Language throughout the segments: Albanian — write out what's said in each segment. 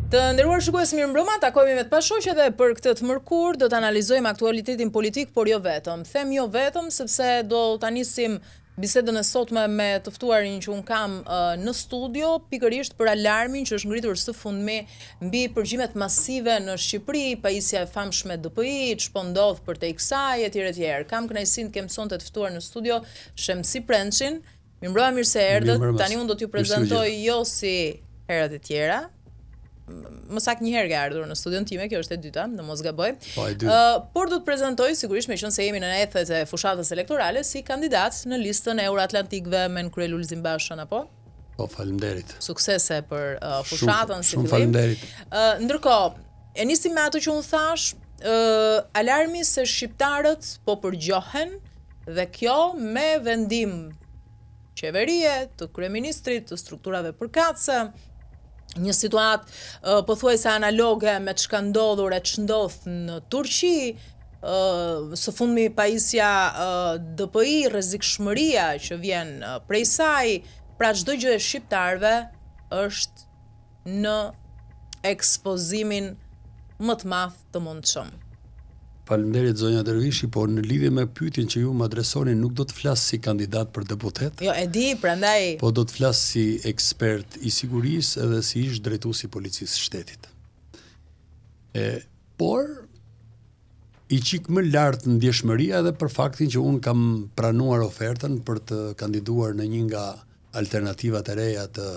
Të nderuar shikues, mirëmbrëma, takohemi me të pashoq edhe për këtë të mërkurë, do të analizojmë aktualitetin politik, por jo vetëm. Them jo vetëm, sepse do ta nisim bisedën e sotme me të ftuarin që unë kam në studio, pikërisht për alarmin që është ngritur së fundmi mbi përgjimet masive në Shqipëri, pajisja e famshme DPI, ç'po ndodh përtej kësaj etj etj. Kam kënaqësinë të kem sonte të ftuar në studio Shemsi Prençin. Mirëmbrëma, mirë se erdhët. Tani unë do t'ju prezantoj jo si herët e tjera, më saktë një herë ke ardhur në studion time, kjo është e dyta, në mos gaboj. Po, e dyta. Uh, por do të prezantoj sigurisht meqenëse jemi në ethet e fushatës elektorale si kandidat në listën e Euroatlantikëve me në krye Lulzim Bashën apo? Po, faleminderit. Suksese për uh, fushatën si fillim. Shumë faleminderit. Uh, ndërkohë, e nisim me atë që unë thashë, uh, alarmi se shqiptarët po përgjohen dhe kjo me vendim qeverie, të kryeministrit, të strukturave përkatëse, një situatë uh, pothuajse analoge me ç'ka ndodhur e ç'ndodh në Turqi, uh, së fundmi pajisja uh, DPI, rrezikshmëria që vjen uh, prej saj, pra çdo gjë e shqiptarëve është në ekspozimin më të madh të mundshëm. Faleminderit zonja Dervishi, por në lidhje me pyetjen që ju më adresoni nuk do të flas si kandidat për deputet. Jo, e di, prandaj. Po do të flas si ekspert i sigurisë edhe si ish drejtues i policisë së shtetit. E por i çik më lart ndjeshmëria edhe për faktin që unë kam pranuar ofertën për të kandiduar në një nga alternativat e reja të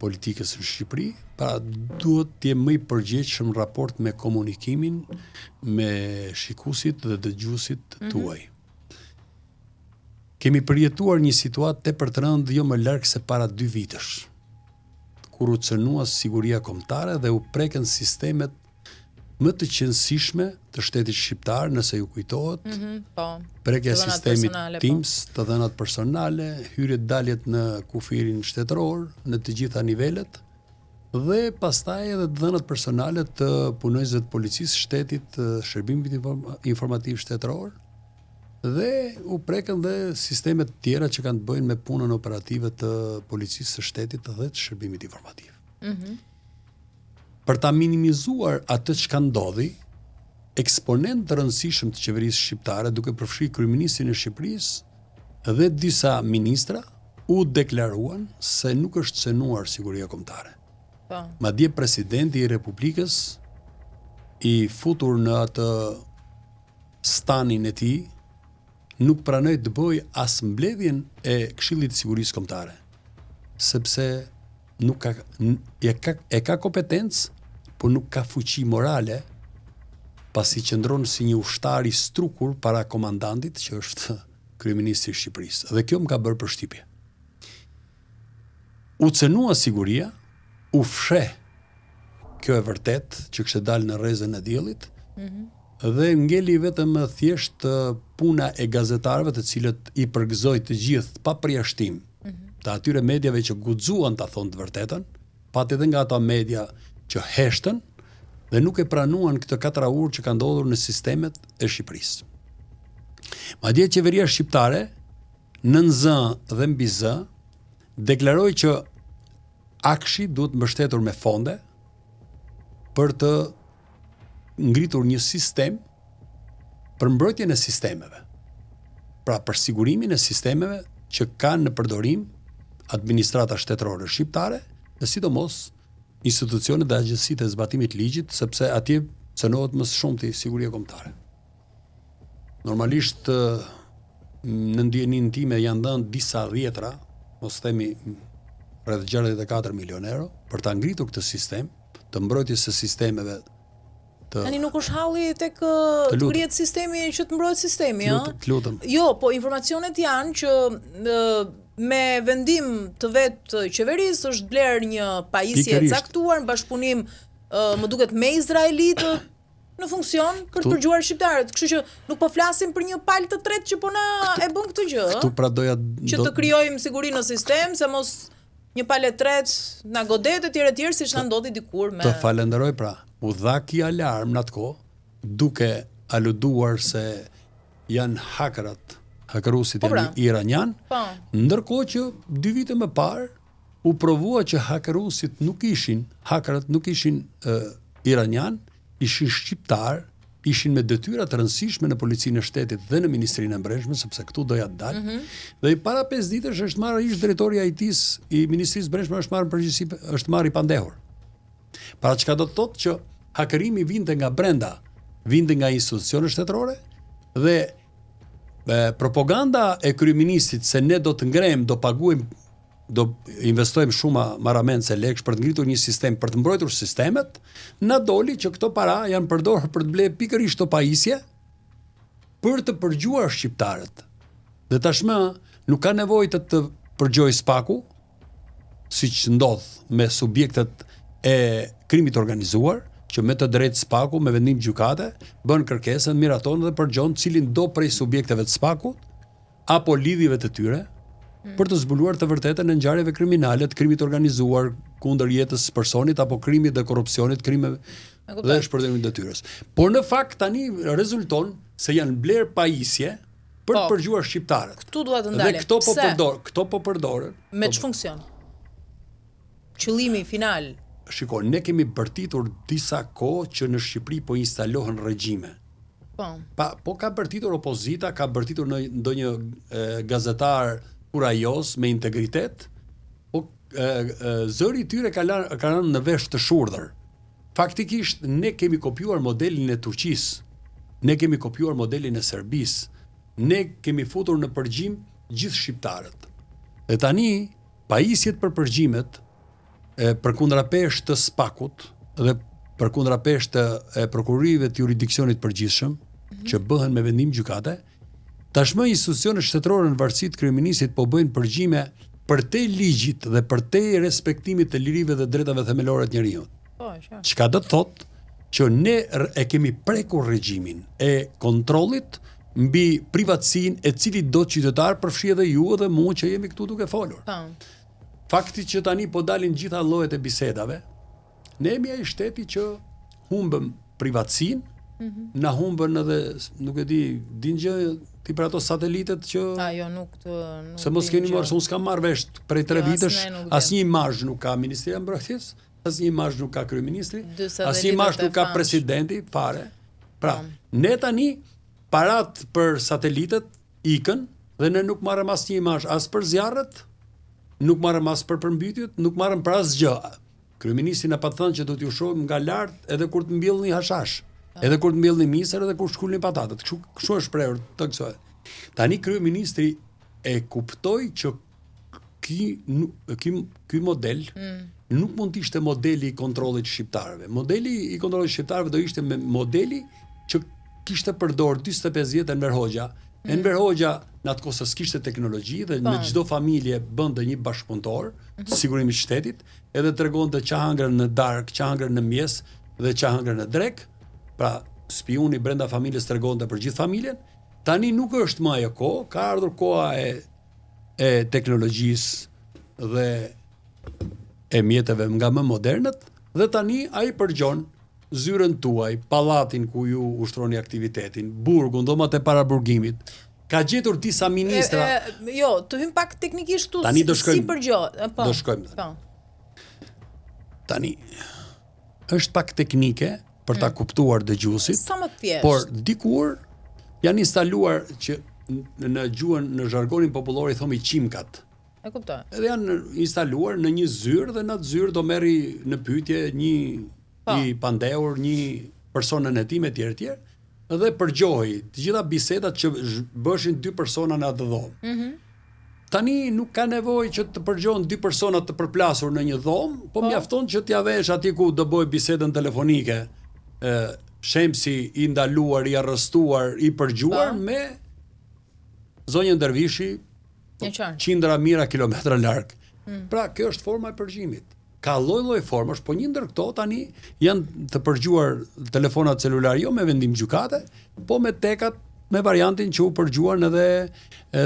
politikës në Shqipëri, pra duhet të jem më i përgjegjshëm në raport me komunikimin me shikuesit dhe dëgjuesit mm -hmm. tuaj. Kemi përjetuar një situatë tepër të rëndë jo më larg se para dy vitesh, kur u cënua siguria kombëtare dhe u prekën sistemet më të qenësishme të shtetit shqiptar, nëse ju kujtohet. Mm -hmm, po. Prekja e sistemit po. TIMS, të dhënat personale, hyrjet daljet në kufirin shtetëror në të gjitha nivelet dhe pastaj edhe të dhënat personale të punonjësve të policisë shtetit, të shërbimit informativ shtetëror dhe u prekën dhe sisteme të tjera që kanë të bëjnë me punën operative të policisë së shtetit dhe të shërbimit informativ. Mm -hmm. Për ta minimizuar atë çka ndodhi, eksponentë të rëndësishëm të qeverisë shqiptare, duke përfshirë kryeministrin e Shqipërisë dhe disa ministra, u deklaruan se nuk është cenuar siguria kombëtare. Po. Madje presidenti i Republikës i futur në atë stanin e tij nuk pranoi të bëjë as mbledhjen e Këshillit të Sigurisë Kombëtare, sepse nuk ka e ka e ka kompetencë, por nuk ka fuqi morale, pasi qëndron si një ushtar i strukur para komandantit që është kryeministri i Shqipërisë. Dhe kjo më ka bërë përshtypje. U cenua siguria, u fsheh kjo e vërtetë që kishte dalë në rrezen e diellit. Mm -hmm. Dhe ngeli vetëm thjesht puna e gazetarëve të cilët i përgëzoj të gjithë pa përjashtim mm -hmm. të atyre mediave që guxuan ta thonë të vërtetën, pati edhe nga ata media që heshtën dhe nuk e pranuan këtë katraur që ka ndodhur në sistemet e Shqipërisë. Madje qeveria shqiptare nën zë dhe mbi zë deklaroi që AKSHI duhet mbështetur me fonde për të ngritur një sistem për mbrojtjen e sistemeve. Pra për sigurimin e sistemeve që kanë në përdorim administrata shtetërore shqiptare dhe sidomos institucionet dhe agjencitë e zbatimit të ligjit, sepse atje cënohet më së shumti siguria kombëtare. Normalisht në ndjeninë time janë dhënë disa dhjetra, mos themi rreth 64 milion euro për ta ngritur këtë sistem të mbrojtjes së sistemeve të Tani nuk është halli tek të ngrihet sistemi që të mbrohet sistemi, ëh. Të lutem. Jo, po informacionet janë që me vendim të vetë qeverisë është blerë një pajisje e caktuar në bashkëpunim më duket me izraelitët në funksion për të përgjuar shqiptarët. Kështu që nuk po flasim për një palë të tretë që po na e bën këtë gjë. Këtu pra doja që të krijojmë siguri në sistem se mos një palë e tretë na godet etj etj siç na ndodhi dikur me Të falenderoj pra. U dha ky alarm në atë kohë duke aluduar se janë hakerat, hakeruesit po pra. janë iranian. Po. Ndërkohë që dy vite më parë. U provua që hakeruesit nuk ishin, hakerët nuk ishin e, iranian, ishin shqiptar, ishin me detyra të rëndësishme në Policinë e Shtetit dhe në Ministrinë e Brendshme, sepse këtu doja të dal. Mm -hmm. Dhe para 5 ditësh është marrë ish drejtori i IT-s i Ministrisë së Brendshme është marrë në përgjegjësi, është marrë i pandehur. Pra çka do të thotë që hakerimi vinte nga brenda, vinte nga institucione shtetërore dhe e, propaganda e kryeministrit se ne do të ngrejmë, do paguajmë do investojmë shuma marramendëse lekësh për të ngritur një sistem për të mbrojtur sistemet, na doli që këto para janë përdorur për të blerë pikërisht këto pajisje për të përgjuar shqiptarët. Dhe tashmë nuk ka nevojë të të përgjojë SPAK-u, siç ndodh me subjektet e krimit të organizuar, që me të drejtë SPAK-u me vendim gjykate bën kërkesën, miraton dhe përgjon cilindo prej subjekteve të SPAK-ut, apo lidhjeve të tyre mm. për të zbuluar të vërtetën e ngjarjeve kriminale, të krimit të organizuar kundër jetës së personit apo krimit dhe korrupsionit, krimeve dhe shpërdorimit të detyrës. Por në fakt tani rezulton se janë bler pajisje për të po. përgjuar shqiptarët. Këtu dua të ndalem. Dhe këto po përdor, këto po përdoren. Me po ç'funksion? Qëllimi final. Shiko, ne kemi bërtitur disa kohë që në Shqipëri po instalohen regjime. Po. Pa, po ka bërtitur opozita, ka bërtitur në ndonjë gazetar kurajoz me integritet, po e, e, zëri i tyre ka lënë ka rënë në vesh të shurdhër. Faktikisht ne kemi kopjuar modelin e Turqisë, ne kemi kopjuar modelin e Serbisë, ne kemi futur në përgjim gjithë shqiptarët. Dhe tani pajisjet për përgjimet e, për kundrapeshë të SPAK-ut dhe për kundrapeshë të e, prokurorive të juridiksionit të përgjithshëm, mm -hmm. që bëhen me vendim gjykate, tashmë institucionet shtetërore në varësi të kryeministrit po bëjnë përgjime përtej ligjit dhe përtej respektimit të lirive dhe drejtave themelore të njeriut. Po, qartë. Çka do të thotë që ne e kemi prekur regjimin e kontrollit mbi privatësinë e cilitdo qytetar, përfshi edhe ju edhe mua që jemi këtu duke folur. Po. Fakti që tani po dalin gjitha llojet e bisedave, ne jemi ai shteti që humbëm privatësinë, mm -hmm. na humbën edhe, nuk e di, din gjë ti për ato satelitet që A jo, nuk të nuk se mos keni marrë, se unë s'kam marrë vesh prej tre jo, vitesh, asnjë imazh nuk ka Ministria e Mbrojtjes, asnjë imazh nuk ka kryeministri, asnjë imazh nuk ka presidenti, fare. Pra, po. ne tani parat për satelitët ikën dhe ne nuk marrim asnjë imazh as për zjarret, nuk marrim as për përmbytjet, nuk marrim për asgjë. Kryeministri na pat thënë që do t'ju shohim nga lart edhe kur të mbillni hashash, edhe kur të mbillni misër, edhe kur shkulni patatet. Kështu kështu është shprehur të kësaj. Tani kryeministri e kuptoi që ky ky ky model mm. nuk mund të ishte modeli i kontrollit të shqiptarëve. Modeli i kontrollit të shqiptarëve do ishte me modeli që kishte përdor 45 vjet Enver Hoxha. Mm. Enver Hoxha në atë kohë se s'kishte teknologji dhe në po. çdo familje bënte një bashkëpunëtor mm -hmm. të sigurimit të shtetit, edhe tregonte ça hëngrën në darkë, ça hëngrën në mëngjes dhe ça hëngrën në drekë. Pra, spiuni brenda familjes tregonte për gjithë familjen. Tani nuk është më ajo kohë, ka ardhur koha e e teknologjisë dhe e mjeteve nga më modernët dhe tani ai përgjon zyrën tuaj, pallatin ku ju ushtroni aktivitetin, burgun, dhomat e paraburgimit. Ka gjetur disa ministra. E, e, jo, të hym pak teknikisht këtu tani do shkojmë, si përgjo. Po. Do shkojmë. Po. Tani është pak teknike për ta mm. kuptuar dëgjuesit. Sa më thjesht. Por dikur janë instaluar që në gjuhën në zhargonin popullor i thomi çimkat. E kuptoj. Edhe janë instaluar në një zyrë dhe në atë zyrë do merri në pyetje një po. i pandehur, një person në hetim etj etj dhe përgjohej të gjitha bisedat që bëshin dy persona në atë dhomë. Mm -hmm. Tani nuk ka nevojë që të përgjohen dy persona të përplasur në një dhomë, po, po mjafton që t'ia vesh aty ku do bëjë bisedën telefonike, ë Shemsi i ndaluar, i arrestuar, i përgjuar po. me zonjën Dervishi po, qindra mijëra kilometra larg. Mm. Pra, kjo është forma e përgjimit. Ka lloj-lloj formash, po një ndër këto tani janë të përgjuar telefonat celular jo me vendim gjykate, po me tekat me variantin që u përgjuan edhe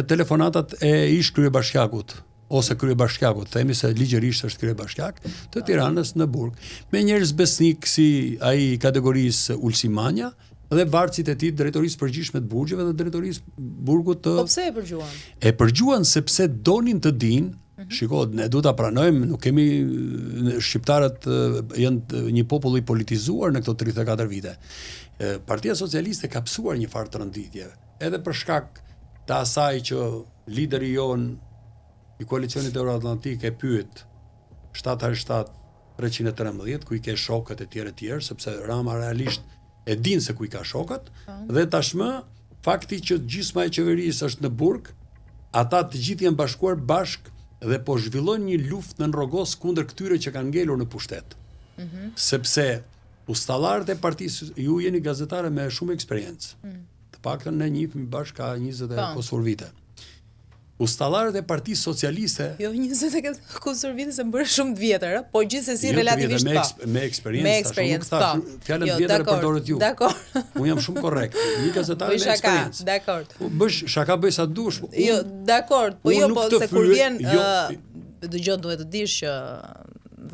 telefonatat e ish kryebashkiakut ose kryebashkiakut, themi se ligjërisht është kryebashkiak të Tiranës në burg, me njerëz besnik si ai i kategorisë Ulsi Manja dhe vartësit e tij drejtorisë përgjithshme të burgjeve dhe drejtorisë burgut të Po pse e përgjuan? E përgjuan sepse donin të dinë. Mhm. Shiko, ne duhet ta pranojmë, nuk kemi shqiptarët janë një popull i politizuar në këto 34 vite. Partia Socialiste ka pësuar një farë tronditje, edhe për shkak të asaj që lideri jonë i koalicionit euroatlantik e pyet 7 herë 7 313 ku i ke shokët e tjerë e tjerë, sepse Rama realisht e din se ku i ka shokët po. dhe tashmë fakti që gjysma e qeverisë është në burg, ata të gjithë janë bashkuar bashkë dhe po zhvillojnë një luftë nën rrogoz kundër këtyre që kanë ngelur në pushtet. Mm -hmm. Sepse ustallarët e partisë, ju jeni gazetare me shumë eksperiencë. Mm. Të paktën ne njihemi bashkë ka 20 e po. kusur vite. Ustallarët e Partisë Socialiste Jo 20 e kusur vite se më bëre shumë të vjetër, ë, po gjithsesi jo relativisht me, po. Me eksperiencë, me eksperiencë, po. Fjalën jo, vjetër e përdorët ju. Dakor. Unë jam shumë korrekt. Një gazetar me eksperiencë. Dakor. Po bësh shaka bëj sa dush. Po jo, dakor, po jo, po se kur vjen jo, ë dëgjo duhet të dish që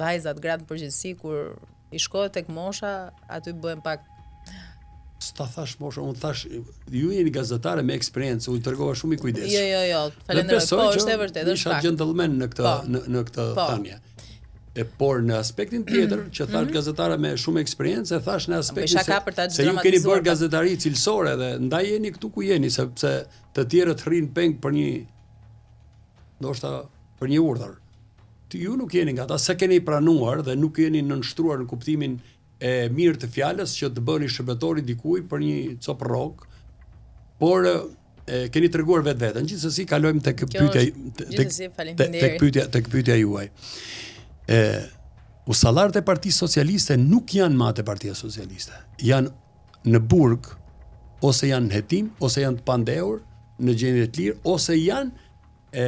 vajzat, gratë në përgjithësi kur i shkohet tek mosha, aty bëhen pak S'ta thash mosha, unë thash ju jeni gazetare me eksperiencë, unë tregova shumë i kujdesshëm. Jo, jo, jo, falenderoj. Po, është e vërtetë, është fakt. Isha gentleman në këtë po. në në këtë po. thënie. E por në aspektin tjetër, që thash mm -hmm. gazetare me shumë eksperiencë, e thash në aspektin se, se ju keni bërë gazetari cilësore dhe ndaj jeni këtu ku jeni, sepse të tjerët rrinë peng për një ndoshta për një urdhër. Ju nuk jeni nga ata, se keni pranuar dhe nuk jeni nënshtruar në kuptimin e mirë të fjalës që të bëheni shërbëtor i dikujt për një copë rrogë, por e keni treguar vetveten. Gjithsesi kalojmë tek pyetja tek tek pyetja tek pyetja juaj. E ustallarët e Partisë Socialiste nuk janë më te Partia Socialiste. Janë në burg ose janë në hetim ose janë të pandehur në gjendje të lirë ose janë e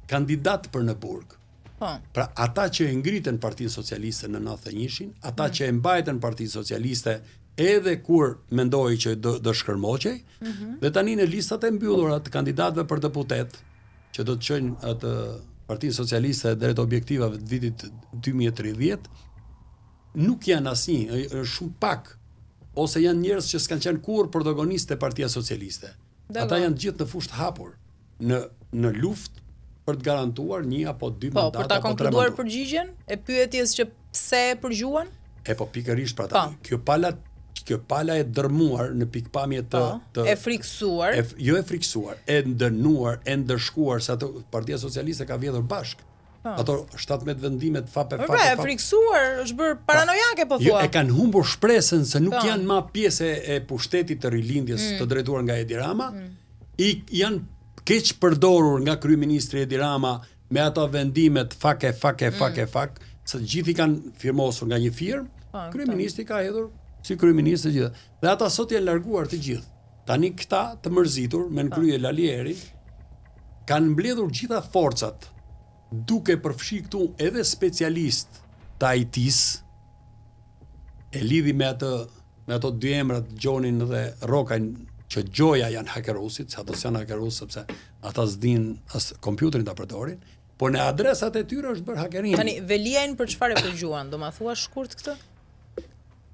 kandidatë për në burg. Po. Pra ata që e ngritën Partinë Socialiste në 91-shin, ata mm. që e mbajtën Partinë Socialiste edhe kur mendohej që do, do shkërmoqej, mm -hmm. dhe tani në listat e mbyllura të kandidatëve për deputet, që do të çojnë atë Partinë Socialiste drejt objektivave të vitit 2030, nuk janë asnjë, është shumë pak, ose janë njerëz që s'kanë qenë kurrë protagonistë te Partia Socialiste. Ata janë gjithë në fushë të hapur. në në luftë për të garantuar një apo dy po, mandate apo tre mandate. Po, për ta konkluduar përgjigjen e pyetjes që pse e përgjuan? E po pikërisht pra tani. Po. Kjo pala kjo pala e dërmuar në pikëpamje të po, të e frikësuar. E, jo e frikësuar, e dënuar, e ndëshkuar se ato Partia Socialiste ka vjedhur bashkë. Po. Ato 17 vendimet fap e fap. Pra, e frikësuar, është bërë pra, paranojake po thua. Jo, e kanë humbur shpresën se nuk po. janë më pjesë e pushtetit të rilindjes mm. të drejtuar nga Edi Rama. Mm. I janë keqpërdorur nga kryeministri Edi Rama me ato vendimet fake fake mm. fake mm. fak, se të gjithë i kanë firmosur nga një firmë. Po, kryeministri ka hedhur si kryeministër gjithë. Dhe ata sot janë larguar të gjithë. Tani këta të mërzitur me në po. krye Lali Erin kanë mbledhur gjitha forcat, duke përfshi këtu edhe specialistë të IT-së, e lidhi me atë me ato dy emrat Gjonin dhe Rrokajn që gjoja janë hakerusit, se ato s'janë hakerus sepse ata s'dinë as kompjuterin ta përdorin, por në adresat e tyre është bërë hakerimi. Tani Veliajn për çfarë e përgjuan? Do ma thua shkurt këtë?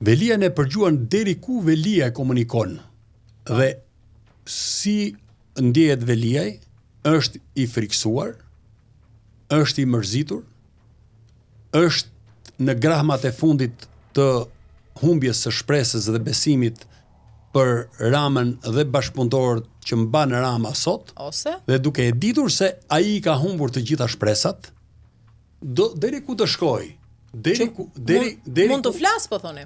Veliajn e përgjuan deri ku Veliaj komunikon dhe si ndjehet Veliaj, është i frikësuar, është i mërzitur, është në grahmat e fundit të humbjes së shpresës dhe besimit për Ramën dhe bashkëpunëtorët që mban Rama sot, ose dhe duke e ditur se ai i ka humbur të gjitha shpresat, do deri ku të shkojë? Deri ku deri deri mund të flasë po thoni.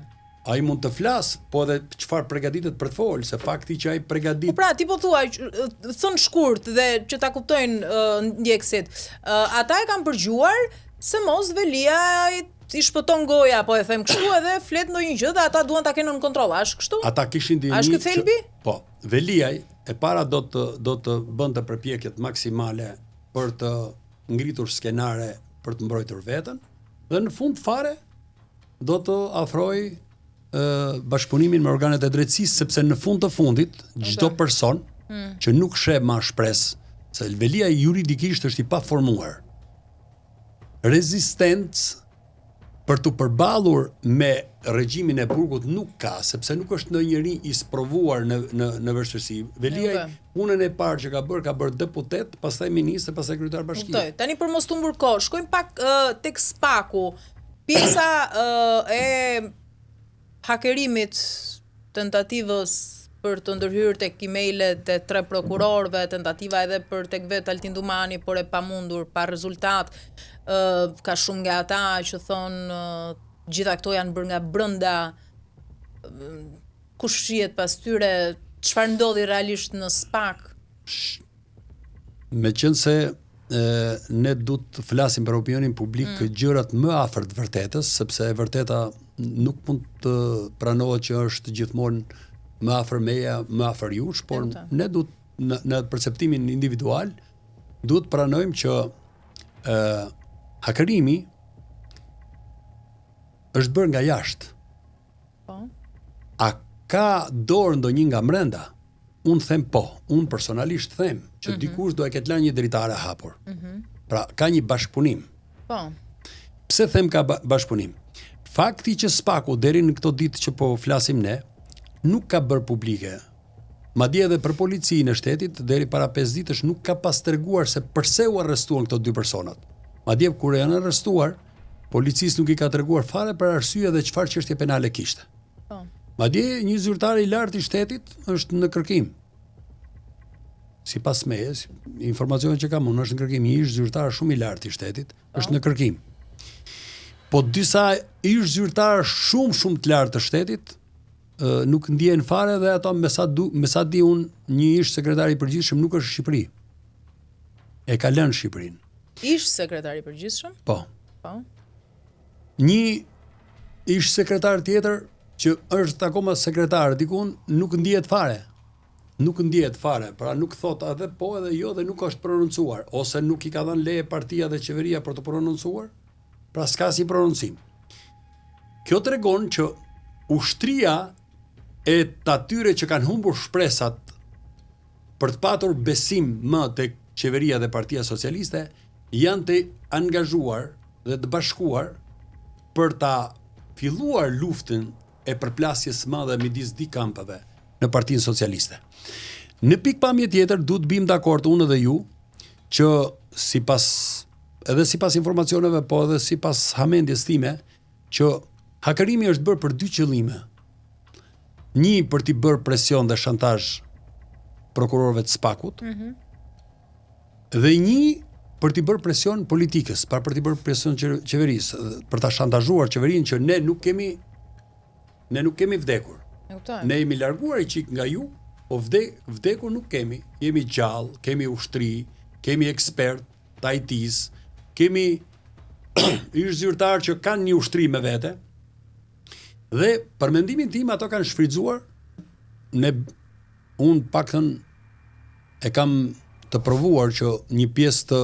Ai mund të flasë, po edhe çfarë përgatitet për të folë, se fakti që ai përgatit. Po pra, ti po thua, thënë shkurt dhe që ta kuptojnë uh, ndjekësit. Uh, ata e kanë përgjuar se mos Veliaj i shpëton goja, po e them kështu edhe flet ndonjë gjë dhe ata duan ta kenë nën kontroll. A është kështu? Ata kishin dijeni. A është ky thelbi? Po, Veliaj e para do të do të bënte përpjekjet maksimale për të ngritur skenare për të mbrojtur veten dhe në fund fare do të afrojë bashkëpunimin me organet e drejtësisë sepse në fund të fundit çdo person mm. që nuk sheh ma shpresë se Veliaj juridikisht është i paformuar. Rezistencë. Për t'u përballur me regjimin e burgut nuk ka, sepse nuk është ndonjë njeri i sprovuar në në në vështirësi. Veliaj punën e parë që ka bërë, ka bërë deputet, pastaj ministër, pastaj kryetar bashkie. Kuptoj. Tani për mos të humbur kohë, shkojmë pak uh, tek Spaku. Pjesa uh, e hakerimit, tentativës për të ndërhyrë tek emailet e tre prokurorëve, tentativa edhe për tek vetë Altin Dumani, por e pamundur, pa rezultat. Ë ka shumë nga ata që thonë gjitha këto janë bërë nga brenda. Kush fshihet pas tyre? Çfarë ndodhi realisht në SPAK? Meqenëse ne duhet të flasim për opinionin publik mm. gjërat më afër të vërtetës, sepse e vërteta nuk mund të pranohet që është gjithmonë më afër meje, më afër jush, por ne duhet në, në perceptimin individual duhet të pranojmë që ë hakerimi është bërë nga jashtë. Po. A ka dorë ndonjë nga mrenda? Unë them po, unë personalisht them që mm -hmm. dikush do e ketë lënë një dritare hapur. Mm -hmm. Pra, ka një bashkëpunim. Po. Pse them ka bashkëpunim? Fakti që Spaku deri në këto ditë që po flasim ne, nuk ka bërë publike. Madje edhe për policinë e shtetit deri para 5 ditësh nuk ka pas treguar se përse u arrestuan këto dy personat. Madje kur janë arrestuar, policisë nuk i ka treguar fare për arsye dhe çfarë çështje penale kishte. Po. Madje një zyrtar i lartë i shtetit është në kërkim. Sipas meje, informacionet që kam unë është në kërkim një ish zyrtar shumë i lartë i shtetit, po. është në kërkim. Po disa ish zyrtar shumë shumë të lartë të shtetit nuk ndihen fare dhe ato me sa du, me sa di unë një ish sekretar i përgjithshëm nuk është në Shqipëri. E ka lënë Shqipërinë. Ish sekretar i përgjithshëm? Po. Po. Një ish sekretar tjetër që është akoma sekretar dikun nuk ndihet fare. Nuk ndihet fare, pra nuk thotë edhe po edhe jo dhe nuk është prononcuar ose nuk i ka dhënë leje partia dhe qeveria për të prononcuar. Pra s'ka asnjë prononcim. Kjo tregon që ushtria e të atyre që kanë humbur shpresat për të patur besim më tek qeveria dhe Partia Socialiste, janë të angazhuar dhe të bashkuar për ta filluar luftën e përplasjes së madhe midis dy kampeve në Partinë Socialiste. Në pikëpamje tjetër duhet të bim dakord unë dhe ju që sipas edhe sipas informacioneve, po edhe sipas hamendjes time, që hakerimi është bërë për dy qëllime. Një për t'i bërë presion dhe shantazh prokurorëve të SPAK-ut. Mm -hmm. Dhe një për t'i bërë presion politikës, pra për t'i bërë presion qeverisë, për ta shantazhuar qeverinë që ne nuk kemi ne nuk kemi vdekur. Ne jemi larguar i çik nga ju, po vde, vdekur nuk kemi. Jemi gjallë, kemi ushtri, kemi ekspert të IT-s, kemi ish zyrtar që kanë një ushtri me vete. Dhe për mendimin tim ato kanë shfrytzuar ne unë paktën e kam të provuar që një pjesë të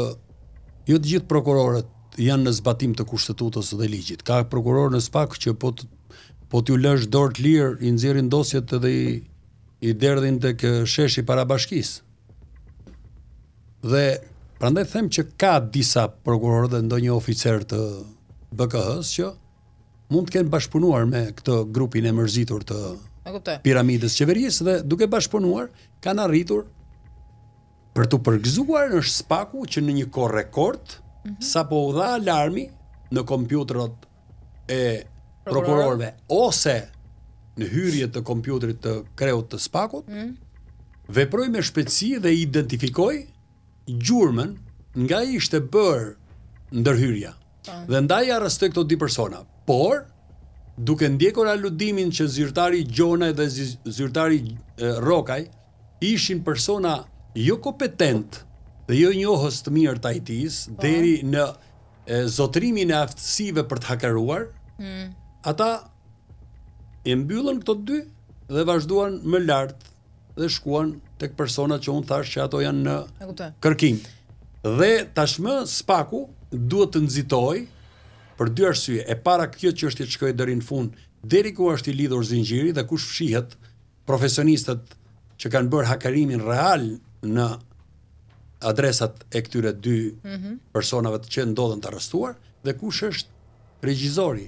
jo të gjithë prokurorët janë në zbatim të kushtetutës dhe ligjit. Ka prokurorë në SPAK që po të, po t'ju lësh dorë të lirë, i nxjerrin dosjet edhe i i derdhin tek sheshi para bashkisë. Dhe prandaj them që ka disa prokurorë dhe ndonjë oficer të BKH-së që mund të kenë bashkëpunuar me këtë grupin e mërzitur të piramidës qeverisë dhe duke bashkëpunuar kanë arritur për t'u përgëzuar është SPAK-u që në një kohë rekord mm -hmm. sapo u dha alarmi në kompjuterët e prokurorëve ose në hyrje të kompjuterit të kreut të SPAK-ut, mm -hmm. veproi me shpejtësi dhe identifikoi gjurmën nga ishte bërë ndërhyrja. Po. Dhe ndaj arrestoi këto dy persona. Por duke ndjekur aludimin që zyrtari Gjonaj dhe zyrtari Rrokaj ishin persona jo kompetent dhe jo njohës të mirë të IT-s po. deri në zotërimin e aftësive për të hakeruar, mm. ata e mbyllën këto dy dhe vazhduan më lart dhe shkuan tek personat që unë thashë që ato janë në kërkim. Dhe tashmë SPAK-u duhet të nxitojë për dy arsye. E para kjo çështje të shkojë deri në fund, deri ku është i lidhur zinxhiri dhe kush fshihet profesionistët që kanë bërë hakerimin real në adresat e këtyre dy mm -hmm. personave që ndodhen të arrestuar dhe kush është. regjizori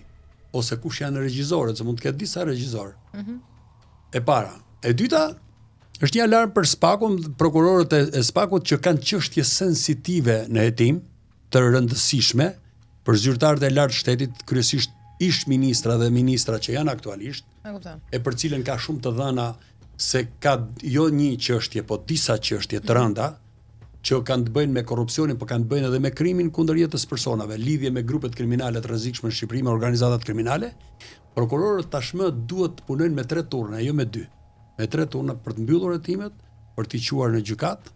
ose kush janë regjizorët, se mund të ketë disa regjizorë. Mm -hmm. E para. E dyta, është një alarm për SPAK-un, prokurorët e, e SPAK-ut që kanë çështje sensitive në hetim, të rëndësishme për zyrtarët e lartë të shtetit, kryesisht ish ministra dhe ministra që janë aktualisht. E kuptoj. E për cilën ka shumë të dhëna se ka jo një çështje, po disa çështje të rënda që kanë të bëjnë me korrupsionin, po kanë të bëjnë edhe me krimin kundër jetës së personave, lidhje me grupet kriminale të rrezikshme në Shqipëri, me organizatat kriminale, prokurorët tashmë duhet të punojnë me tre turna, jo me dy. Me tre turna për të mbyllur hetimet, për t'i çuar në gjykatë,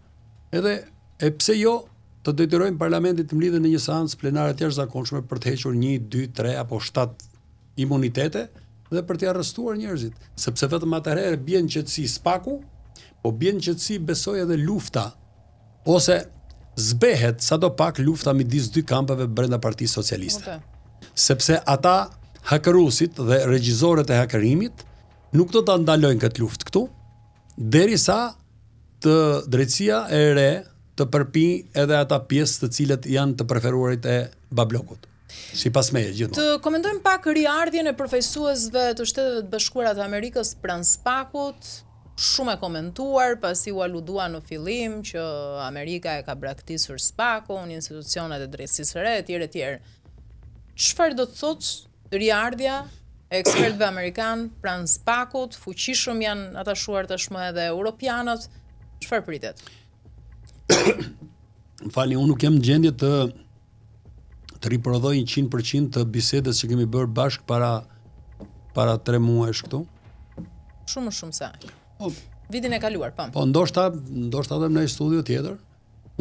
edhe e pse jo të detyrojnë parlamentin të mblidhet në një seancë plenare të jashtëzakonshme për të hequr 1, 2, 3 apo 7 imunitete dhe për t'i arrestuar njerëzit, sepse vetëm atëherë bie në qetësi SPAK-u, po bie në qetësi besoj edhe lufta ose zbehet sado pak lufta midis dy kampeve brenda Partisë Socialiste. Sepse ata hakëruesit dhe regjizorët e hakërimit nuk do ta ndalojnë këtë luftë këtu, derisa të drejtësia e re të përpijë edhe ata pjesë të cilët janë të preferuarit e Bablokut. Sipas meje gjithmonë. Të komentojmë pak riardhjen e përfaqësuesve të Shteteve të Bashkuara të Amerikës pranë SPAK-ut, shumë e komentuar pasi u aludua në fillim që Amerika e ka braktisur SPAK-un, institucionet e drejtësisë së re etj etj. Çfarë do të thotë riardhja e ekspertëve amerikanë pranë SPAK-ut, fuqishëm janë atashuar tashmë edhe europianët, çfarë pritet? Më falni, unë nuk jam në gjendje të të riprodhoj 100% të bisedës që kemi bërë bashkë para para 3 muajsh këtu. Shumë më shumë se aq. Po, vitin e kaluar, po. Po ndoshta, ndoshta edhe në një studio tjetër.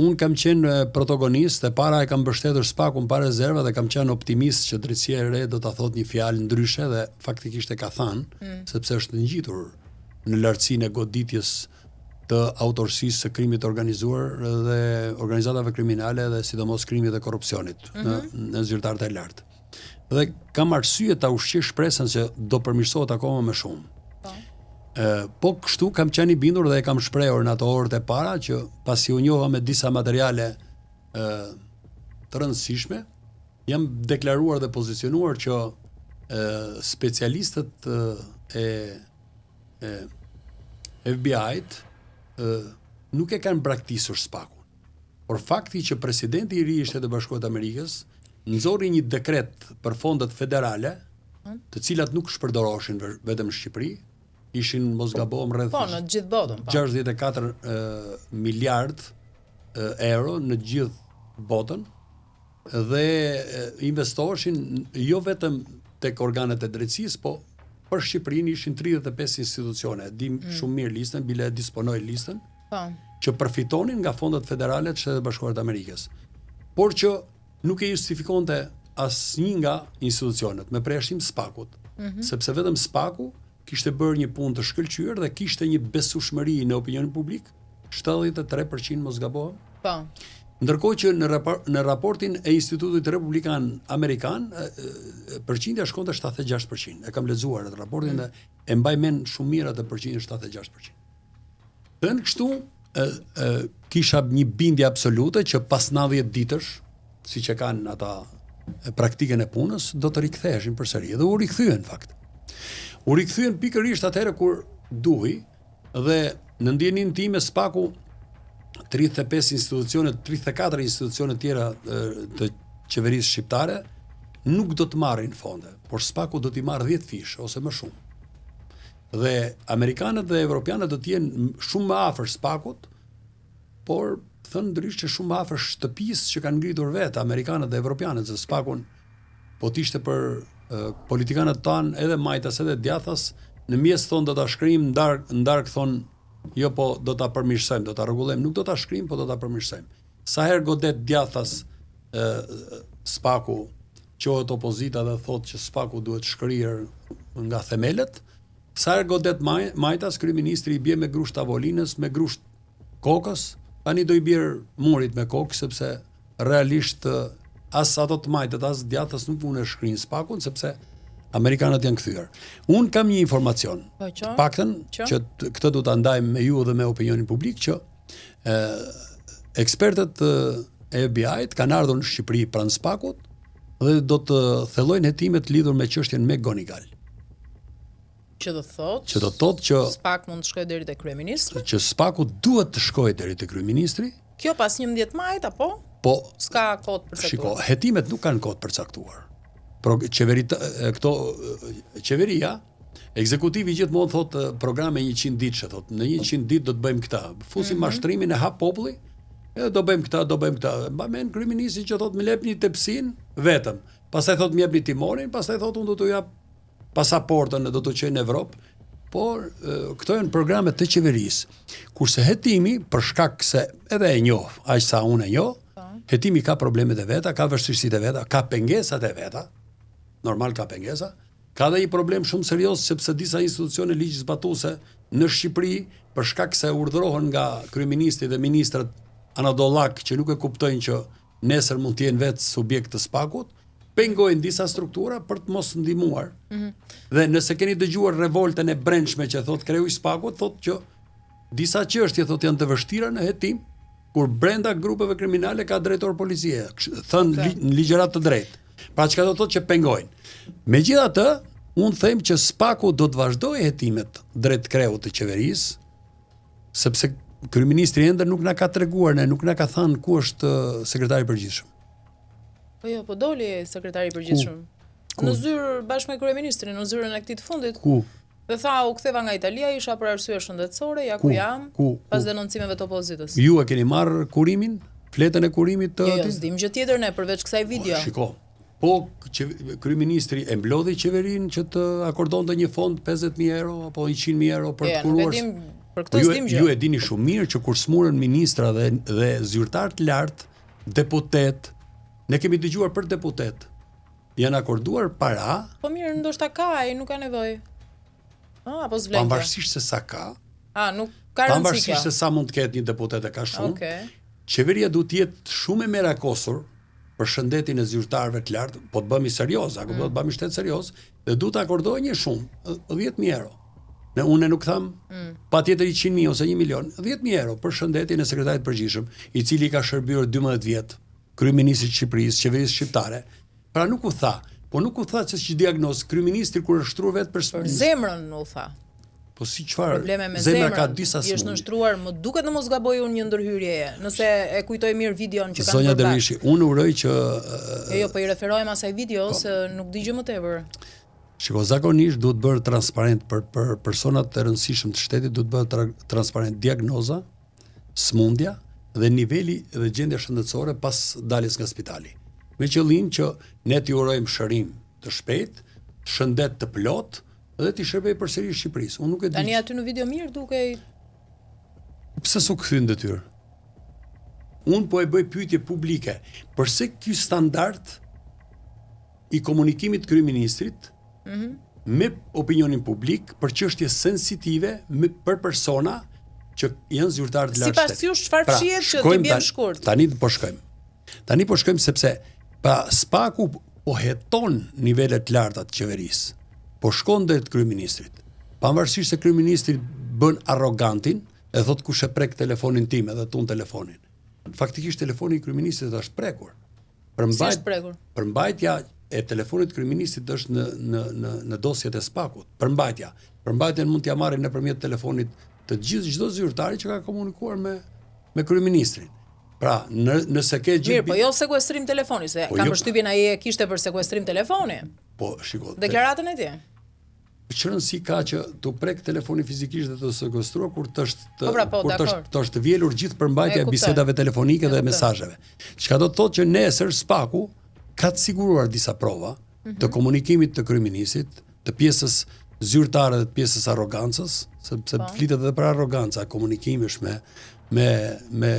Unë kam qenë protagonist, e para e kam mbështetur SPAK-un pa rezerva dhe kam qenë optimist që drejtësia e re do ta thotë një fjalë ndryshe dhe faktikisht e ka thënë, mm. sepse është ngjitur në lartësinë e goditjes të autorësisë së krimit të organizuar dhe organizatave kriminale dhe sidomos krimit dhe korrupsionit mm -hmm. në, mhm. në zyrtarët e lartë. Dhe kam arsye ta ushqej shpresën se do përmirësohet akoma më shumë. Po. Ë, po kështu kam qenë i bindur dhe e kam shprehur në ato orët e para që pasi u njoha me disa materiale ë të rëndësishme, jam deklaruar dhe pozicionuar që ë specialistët e e FBI-t nuk e kanë braktisur SPAK-un. Por fakti që presidenti i ri i Shteteve të Bashkuara të Amerikës nxori një dekret për fondet federale, të cilat nuk shpërdoroheshin vetëm në Shqipëri, ishin mos gabohem rreth Po, në gjithë botën, po. 64 miliard euro në gjithë botën dhe investoheshin jo vetëm tek organet e drejtësisë, po për Shqipërinë ishin 35 institucione, di mm. shumë mirë listën, bile e disponoj listën. Po. Që përfitonin nga fondet federale të Shteteve të Bashkuara të Amerikës. Por që nuk e justifikonte asnjë nga institucionet, me përjashtim SPAK-ut, mm -hmm. sepse vetëm SPAK-u kishte bërë një punë të shkëlqyer dhe kishte një besueshmëri në opinionin publik, 73% mos gabohem. Po. Ndërkohë që në rapor, në raportin e Institutit Republikan Amerikan përqindja shkonte 76%. E kam lexuar atë raportin mm. dhe e mbaj mend shumë mirë atë përqindje 76%. Thënë kështu, e, e, kisha një bindje absolute që pas 90 ditësh, siç e kanë ata praktikën e punës, do të riktheheshin përsëri. Dhe u rikthyen në fakt. U rikthyen pikërisht atëherë kur duhej dhe në ndjeninë time SPAK-u 35 institucione, 34 institucione tjera të qeverisë shqiptare nuk do të marrin fonde, por SPAK-u do t'i marrë 10 fish ose më shumë. Dhe amerikanët dhe evropianët do të jenë shumë më afër SPAK-ut, por thënë ndryshe shumë më afër shtëpisë që kanë ngritur vetë amerikanët dhe evropianët, se SPAK-un po të ishte për politikanët tanë edhe majtas edhe djathtas, në mëngjes thonë do ta shkrijmë, në darkë thonë jo po do ta përmirësojmë, do ta rregullojmë, nuk do ta shkrijmë, po do ta përmirësojmë. Sa herë godet djathtas ë SPAK-u çohet opozita dhe thotë që SPAK-u duhet shkrirë nga themelet, sa herë godet maj, majtas kryeministri i bie me grusht tavolinës, me grusht kokës, tani do i bjerë murit me kokë sepse realisht as ato të majtët as djathtas nuk mund e shkrijnë SPAK-un sepse amerikanët janë kthyer. Unë kam një informacion. Po, të paktën që, që këtë do ta ndajmë me ju dhe me opinionin publik që ë ekspertët e FBI-t kanë ardhur në Shqipëri pranë SPAK-ut. dhe do të thellojnë hetimet lidhur me çështjen McGonigal. Që do të thotë? Që do të thotë që SPAK mund të shkojë deri te kryeministri? Që SPAK-u duhet të shkojë deri te kryeministri. Kjo pas 11 majit apo? Po. S'ka kohë të përcaktuar. Shiko, hetimet nuk kanë kohë të përcaktuar. Pro qeveri këto qeveria ekzekutivi gjithmonë thotë programe 100 ditëshe thotë, në 100 ditë do të bëjmë këtë. Fusim mm -hmm. mashtrimin e hap populli, edhe do bëjmë këtë, do bëjmë këtë. Mba mend kryeministri që thotë më jepni tepsin vetëm. Pastaj thotë më jepni timonin, pastaj thotë unë do t'u jap pasaportën dhe do t'u çoj në Evropë, por këto janë programe të qeverisë. Kurse hetimi, për shkak se edhe e njoh, aq sa unë e njoh, po. hetimi ka problemet e veta, ka vështirësitë e veta, ka pengesat e veta, normal ka pengesa, ka dhe një problem shumë serioz sepse disa institucione ligjzbatuese në Shqipëri për shkak se urdhërohen nga kryeministri dhe ministrat anadollak që nuk e kuptojnë që nesër mund të jenë vetë subjekt të SPAK-ut, pengojnë disa struktura për të mos ndihmuar. Mm -hmm. Dhe nëse keni dëgjuar revoltën e brendshme që thotë kreu i SPAK-ut, thotë që disa çështje thotë janë të vështira në hetim, kur brenda grupeve kriminale ka drejtor policie, thënë li, në ligjëratë të drejtë. Pra çka do të thotë që pengojnë. Megjithatë, unë them që SPAK-u do të vazhdojë hetimet drejt kreut të qeverisë, Sepse kryeministri ende nuk na ka treguar, ne nuk na ka thënë ku është sekretari i përgjithshëm. Po jo, po doli sekretari i përgjithshëm. Ku? Në zyrë bashkë me kryeministrin, në zyrën e këtij të fundit. Ku? Dhe tha, u ktheva nga Italia, isha për arsye shëndetësore, ja ku, ku jam, ku, ku? pas denoncimeve të opozitës. Ju e keni marrë kurimin? Fletën e kurimit të Jo, jo, s'dim gjë tjetër ne përveç kësaj po, video. Po, shiko. Po që kryeministri e mblodhi qeverinë që të akordonte një fond 50000 euro apo 100000 euro për të kuruar. Jo, për këtë po s'dim gjë. Ju e dini shumë mirë që kur smuren ministra dhe dhe zyrtarë të lartë, deputet, ne kemi dëgjuar për deputet. Janë akorduar para. Po mirë, ndoshta ka ai, nuk ka nevojë. Ah, apo s'vlen. Pavarësisht se sa ka. Ah, nuk ka rëndësi. Pavarësisht se sa mund të ketë një deputet e ka shumë. Okej. Okay. Qeveria duhet të jetë shumë e merakosur për shëndetin e zyrtarëve të lartë, po të bëhemi serioz, a kupton, mm. të bëhemi shtet serioz dhe duhet të akordojë një shumë, 10000 euro. Ne unë nuk tham, mm. patjetër 100.000 ose 1 milion, 10000 euro për shëndetin e sekretarit të përgjithshëm, i cili ka shërbyer 12 vjet kryeministrit të Shqipërisë, qeverisë shqiptare. Pra nuk u tha, po nuk u tha se ç'diagnozë kryeministri kur është shtruar vetë për për zemrën u tha. Po si çfarë? Probleme me zemrën. Zemra ka disa sëmundje. I është nënshtruar, më duket në mos gaboj unë një ndërhyrjeje, nëse e kujtoj mirë videon që kanë bërë. Zonja Dervishi, unë uroj që Jo, jo, po i referohem asaj videos, po. nuk di gjë më tepër. Shiko, zakonisht duhet bërë transparent për për personat e rëndësishëm të shtetit, duhet bërë tra, transparent diagnoza, sëmundja dhe niveli dhe gjendja shëndetësore pas daljes nga spitali. Me qëllim që ne t'i urojmë shërim të shpejtë, shëndet të plotë, Dhe t'i shërbejë përsëri Shqipërisë. Unë nuk e di. Tani aty në video mirë dukej. Pse s'u kthy në detyrë? Unë po e bëj pyetje publike. Përse ky standard i komunikimit të kryeministrit mm -hmm. me opinionin publik për çështje sensitive me për persona që janë zyrtarë të lartë. Sipas jush çfarë pra, fshihet që t'i biem shkurt? Tani po shkojmë. Tani po shkojmë sepse pra SPAK-u po heton nivele të larta të qeverisë. Po shkon drejt kryeministrit. Pavarësisht se kryeministri bën arrogantin, e thot kush e prek telefonin tim edhe tund telefonin. Faktikisht telefoni i kryeministrit është prekur. Përmbajt, si është prekur? Përmbajtja e telefonit të kryeministrit është në në në në dosjet e SPAK-ut. Përmbajtja. Përmbajtjen mund t'ia marrin nëpërmjet telefonit të gjithë çdo zyrtari që ka komunikuar me me kryeministrin. Pra, në, nëse ke gjithë... Mirë, po jo sekuestrim telefoni, se po kam jo, përshtypjen ai e kishte për sekuestrim telefoni. Po, shiko... Deklaratën e tij. Ç'rëndësi ka që t'u prek telefoni fizikisht dhe të sekuestruar kur të është po, pra, po, kur të është të është vjelur gjithë përmbajtja e bisedave telefonike dhe mesazheve. Çka do të thotë që nesër SPAK-u ka të siguruar disa prova mm -hmm. të komunikimit të kryeministrit, të pjesës zyrtare dhe të pjesës arrogancës, sepse po. flitet edhe për arroganca komunikimesh me me me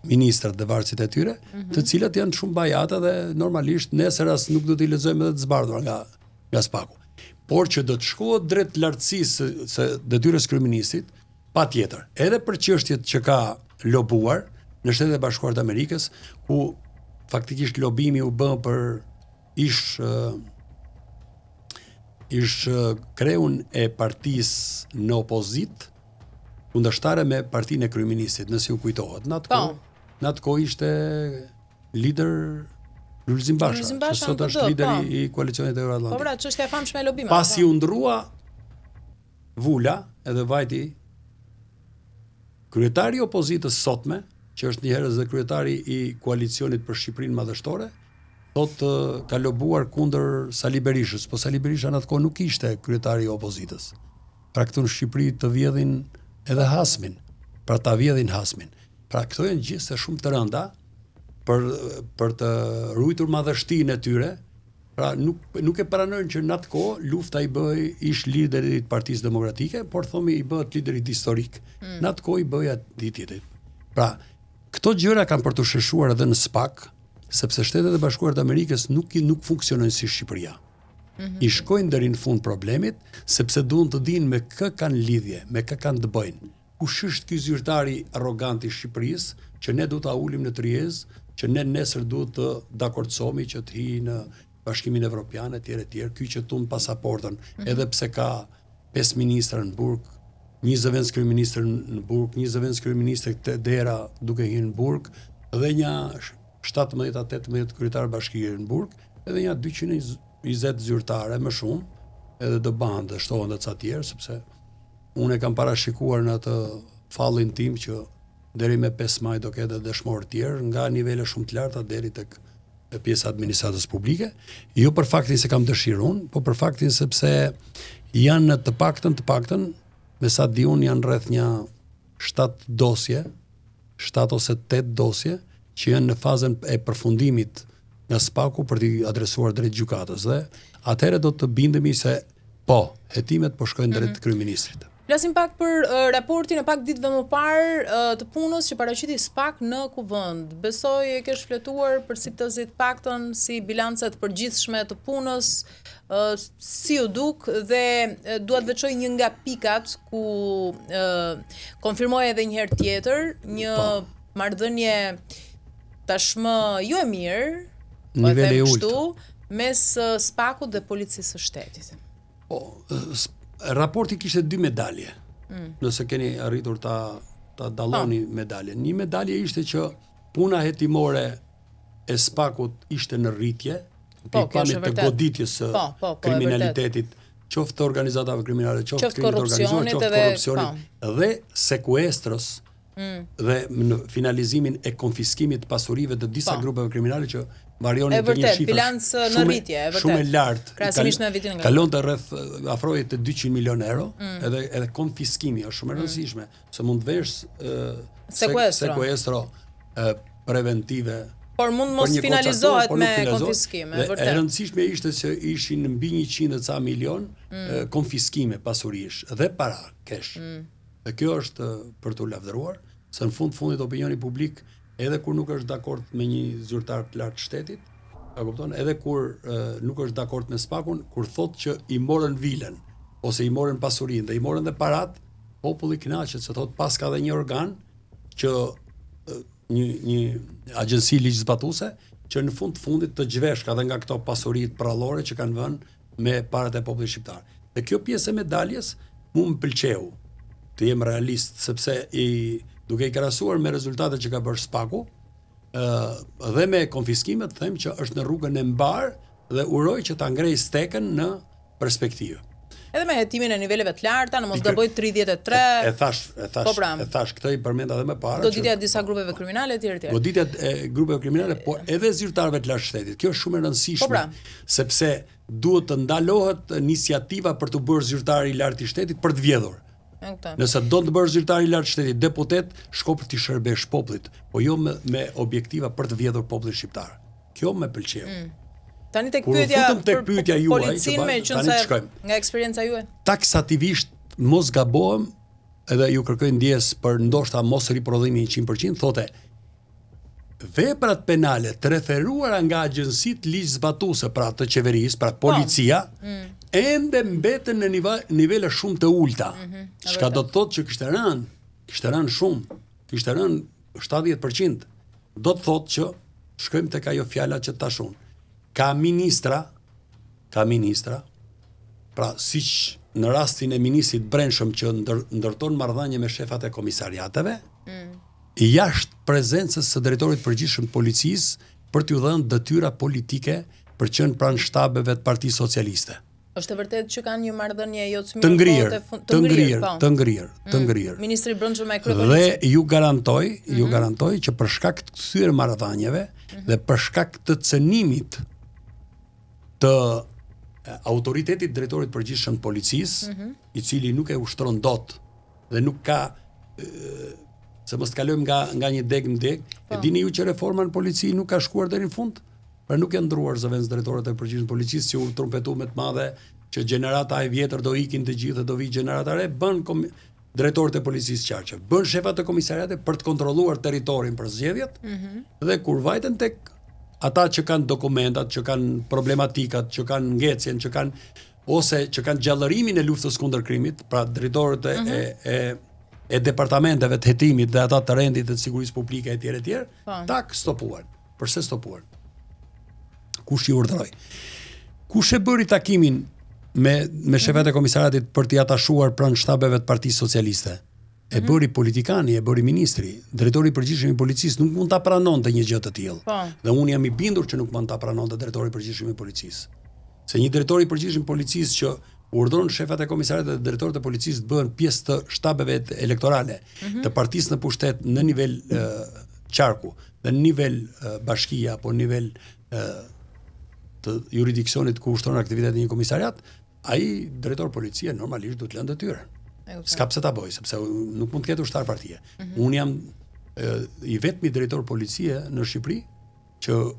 ministrat dhe vartësit e tyre, mm -hmm. të cilat janë shumë bajate dhe normalisht nesër as nuk do t'i lexojmë edhe të zbardhura nga nga SPAK-u. Por që do të shkohet drejt lartësisë së, së detyrës kryeministrit, patjetër, edhe për çështjet që ka lobuar në Shtetet e Bashkuara të Amerikës, ku faktikisht lobimi u bë për ish ish kreun e partisë në opozitë kundërshtare me partinë e kryeministrit, nëse ju kujtohet. Në atë po. kohë, në atë kohë ishte lider. Lulzim Basha, Lulzim Basha që sot është lideri po. i koalicionit Euroatlantik. Po pra, çështja e famshme e lobimeve. Pasi po. u ndrua vula edhe vajti kryetari i opozitës sotme, që është njëherës dhe kryetari i koalicionit për Shqipërinë Madhështore, thotë ka lobuar kundër Sali Berishës, po Sali Berisha në atë kohë nuk ishte kryetari i opozitës. Pra këtu në Shqipëri të vjedhin edhe hasmin, pra ta vjedhin hasmin. Pra këto janë gjeste shumë të rënda për për të ruajtur madhështinë e tyre, pra nuk nuk e pranojnë që në atë kohë lufta i bëhej ish liderit të Partisë Demokratike, por thomi i bëhet liderit historik. Mm. Në atë kohë i bëhej atij tjetrit. Pra, këto gjëra kanë për t'u sheshuar edhe në SPAK, sepse Shtetet e Bashkuara të Amerikës nuk nuk funksionojnë si Shqipëria. Mm -hmm. I shkojnë deri në fund problemit, sepse duan të dinë me kë kanë lidhje, me kë kanë të bëjnë. Kush është ky zyrtari arrogant i Shqipërisë që ne duhet ta ulim në tryezë, që ne nesër duhet të dakordësohemi që të hyjë në Bashkimin Evropian etj etj, ky që tund pasaportën, mm -hmm. edhe pse ka pesë ministra në burg, një zëvendëskryeministër në burg, një zëvendëskryeministër te dera duke hyrë në burg dhe një 17 a 18 kryetar bashkie në burg, edhe një 220 zyrtare më shumë, edhe do bëhen dhe shtohen dhe ca tjerë, sepse Unë e kam parashikuar në atë fallin tim që deri me 5 maj do ketë edhe dëshmorë të tjerë nga nivele shumë të larta deri tek pjesa e administratës publike, jo për faktin se kam dëshirë unë, po për faktin sepse janë të paktën të paktën, me sa di unë janë rreth një 7 dosje, 7 ose 8 dosje që janë në fazën e përfundimit nga SPAK-u për t'i adresuar drejt gjykatës dhe atëherë do të bindemi se po, hetimet po shkojnë drejt mm -hmm. kryeministrit. Flasim pak për uh, raportin e pak ditëve më parë uh, të punës që paraqiti SPAK në Kuvend. Besoj e ke shfletuar përciptazi të paktën si bilancet e përgjithshme të punës, uh, si u duk dhe uh, dua të veçoj një nga pikat ku uh, konfirmoi edhe një herë tjetër një po. marrëdhënie tashmë jo e mirë, po e them kështu, mes SPAK-ut dhe Policisë së Shtetit. Po, raporti kishte dy medalje. Mm. Nëse keni arritur ta ta dalloni po. medaljen. Një medalje ishte që puna hetimore e SPAK-ut ishte në rritje, po, pikëpamje të goditjes së po, po, po, kriminalitetit, qoftë të organizatave kriminale, qoftë të krimit të organizuar, qoftë korrupsionit po. dhe sekuestrës mm. dhe në finalizimin e konfiskimit të pasurive të disa po. grupeve kriminale që varionin të një shifër bilanc në rritje, e vërtetë. Shumë e lartë. Krahasimisht me vitin e kaluar. Kalonte rreth afrohej te 200 milion euro, mm. edhe edhe konfiskimi është shumë e mm. rëndësishme, mm. se mund të vesh sekuestro, sekuestro preventive Por mund mos finalizohet me konfiskim, e vërtetë. E rëndësishme ishte se ishin mbi 100 e ca milion mm. konfiskime pasurish dhe para cash. Mm. Dhe kjo është për t'u lavdëruar, se në fund të fundit opinioni publik edhe kur nuk është dakord me një zyrtar të lartë të shtetit, a kupton, edhe kur e, nuk është dakord me SPAK-un, kur thotë që i morën vilën ose i morën pasurinë dhe i morën dhe parat, populli kënaqet se thotë paska dhe një organ që një një agjenci ligjzbatuese që në fund të fundit të zhveshka edhe nga këto pasuri prallore që kanë vënë me parat e popullit shqiptar. Dhe kjo pjesë e medaljes mu më pëlqeu, të jem realist, sepse i duke i krahasuar me rezultatet që ka bërë SPAK-u, ë dhe me konfiskimet them që është në rrugën e mbarë dhe uroj që ta ngrejë stekën në perspektivë. Edhe me hetimin e niveleve të larta, në mos gaboj 33. E, e thash, e thash, po pra. e thash këtë i përmenda edhe më parë. Goditja e disa grupeve kriminale etj etj. Goditja e grupeve kriminale, por edhe zyrtarëve të lartë shtetit. Kjo është shumë e rëndësishme. Po pra. Sepse duhet të ndalohet iniciativa për t'u bërë zyrtar i lartë i shtetit për të vjedhur. Nëse do të bëhesh zyrtar i lartë shtetit, deputet, shko për t'i shërbesh popullit, po jo me, me objektiva për të vjedhur popullin shqiptar. Kjo më pëlqeu. Mm. Tani tek pyetja tek pyetja juaj, policinë me qenë se nga eksperienca juaj. Taksativisht mos gabohem, edhe ju kërkoj ndjesë për ndoshta mos riprodhimin 100%, thote veprat penale të referuara nga agjencitë ligjzbatuese, pra të qeverisë, pra po. policia, mm. ende mbeten në nivele shumë të ulta. Mm -hmm, çka do të thotë që kishte rënë, kishte rënë shumë, kishte rënë 70%. Do të thotë që shkojmë tek ajo fjala që thashë unë. Ka ministra, ka ministra, pra siç në rastin e ministrit brendshëm që ndër, ndërton marrëdhënie me shefat e komisariateve, mm. jashtë prezencës së drejtorit të përgjithshëm të policisë, për t'ju dhënë detyra politike për qenë pranë shtabeve të Partisë Socialiste. Është e vërtetë që kanë një marrëdhënie jo të mirë, të ngrirë, të, të ngrirë, po. të ngrirë, të mm. ngrirë. Ministri i Brendshëm e kryepolicisë. Dhe ju garantoj, mm -hmm. ju mhm. garantoj që për shkak të këtyre marrëdhënieve mm -hmm. dhe për shkak të cënimit të autoritetit drejtorit të përgjithshëm të policisë, mm -hmm. i cili nuk e ushtron dot dhe nuk ka se mos të kalojmë nga nga një degë në degë. Po. E dini ju që reforma në polici nuk ka shkuar deri në fund? Pra nuk janë ndruar zëvendës drejtorët e përgjithshëm të policisë që u trumpetu me të madhe që gjenerata e vjetër do ikin të gjithë dhe do vijë gjenerata e re, bën drejtorët e policisë qarqe, bën shefat e komisariateve për të kontrolluar territorin për zgjedhjet. Mm -hmm. Dhe kur vajten tek ata që kanë dokumentat, që kanë problematikat, që kanë ngecjen, që kanë ose që kanë gjallërimin e luftës kundër krimit, pra drejtorët e, mm -hmm. e, e e departamenteve të hetimit dhe ata të rendit dhe të sigurisë publike etj etj, po. tak stopuan. Përse stopuan? Kush i urdhëroi? Kush e bëri takimin me me shefat e mhm. komisariatit për t'i atashuar pranë shtabeve të Partisë Socialiste? E mhm. bëri politikani, e bëri ministri, drejtori i përgjithshëm i policisë nuk mund ta pranonte një gjë të tillë. Po. Dhe unë jam i bindur që nuk mund ta pranonte drejtori i përgjithshëm i policisë. Se një drejtor i përgjithshëm i policisë që urdhëron shefat e komisariateve dhe drejtorët e policisë të bëhen pjesë të shtabeve elektorale mm -hmm. të partisë në pushtet në nivel e, qarku dhe në nivel bashkie apo në nivel të juridiksionit ku ushtron aktivitetin një komisariat, ai drejtor policie normalisht duhet të lënë detyrën. S'ka pse ta bëjë, sepse nuk mund të ketë ushtar partie. Mm -hmm. Unë jam e, i vetmi drejtor policie në Shqipëri që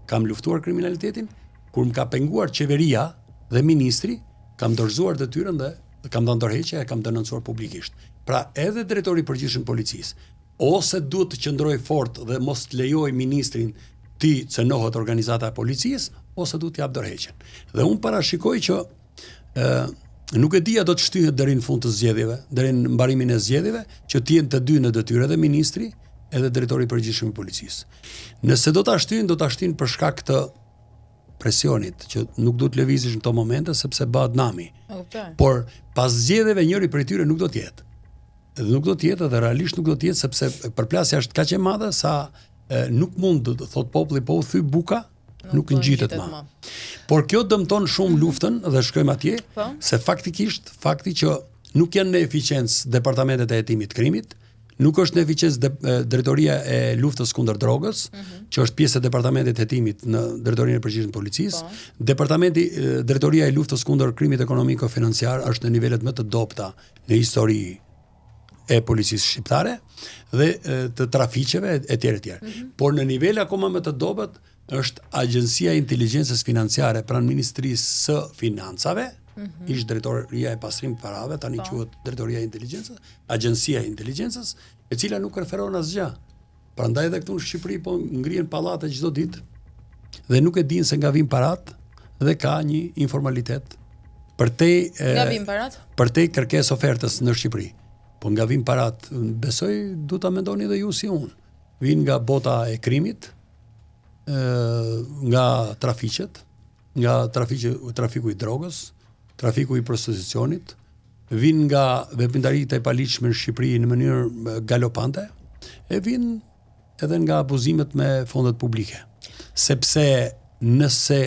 kam luftuar kriminalitetin, kur më ka penguar qeveria dhe ministri, kam dorëzuar detyrën dhe kam dhënë dorëheqje e kam denoncuar publikisht. Pra edhe drejtori i përgjithshëm i policisë, ose duhet të qëndrojë fort dhe mos të lejojë ministrin t'i cenohet organizata e policisë, ose duhet të japë dorëheqjen. Dhe unë parashikoj që ë nuk e di a do të shtyhet deri në fund të zgjedhjeve, deri në mbarimin e zgjedhjeve, që të jenë të dy në detyrë edhe ministri, edhe drejtori i përgjithshëm i policisë. Nëse do ta shtyjnë, do ta shtyjnë për shkak të presionit që nuk duhet të lëvizësh në këto momente sepse bëhet nami. Por pas zgjedhjeve njëri prej tyre nuk do të jetë. Dhe nuk do të jetë dhe realisht nuk do të jetë sepse përplasja është kaq e madhe sa e, nuk mund të thotë populli po u thy buka, nuk, nuk ngjitet më. më. Por kjo dëmton shumë mm -hmm. luftën dhe shkojmë atje, po. se faktikisht fakti që nuk janë në eficiencë departamentet e hetimit të krimit, nuk është në eficiencë de, drejtoria e luftës kundër drogës, mm -hmm. që është pjesë e departamentit të hetimit në drejtorinë e përgjithshme të policisë. Po. Departamenti drejtoria e luftës kundër krimit ekonomiko financiar është në nivelet më të dobëta në histori e policisë shqiptare dhe të trafiqeve e tjerë e tjerë. Mm -hmm. Por në nivel akoma më të dobët është Agjencia e Inteligjencës Financiare pranë Ministrisë së Financave, mm -hmm. ish drejtoria e pastrimit të parave, tani po. quhet Drejtoria e Inteligjencës, Agjencia e Inteligjencës, e cila nuk referon asgjë. Prandaj edhe këtu në Shqipëri po ngrihen pallate çdo ditë dhe nuk e dinë se nga vijnë parat dhe ka një informalitet përtej nga vijnë parat? Përtej kërkesë ofertës në Shqipëri. Po nga vijnë parat, besoj duhet ta mendoni edhe ju si unë. Vijnë nga bota e krimit, ë nga trafiqet, nga trafiqe, trafiku i drogës, trafiku i prostitucionit, vijnë nga veprimtaritë e paligjshme në Shqipëri në mënyrë galopante, e vijnë edhe nga abuzimet me fondet publike. Sepse nëse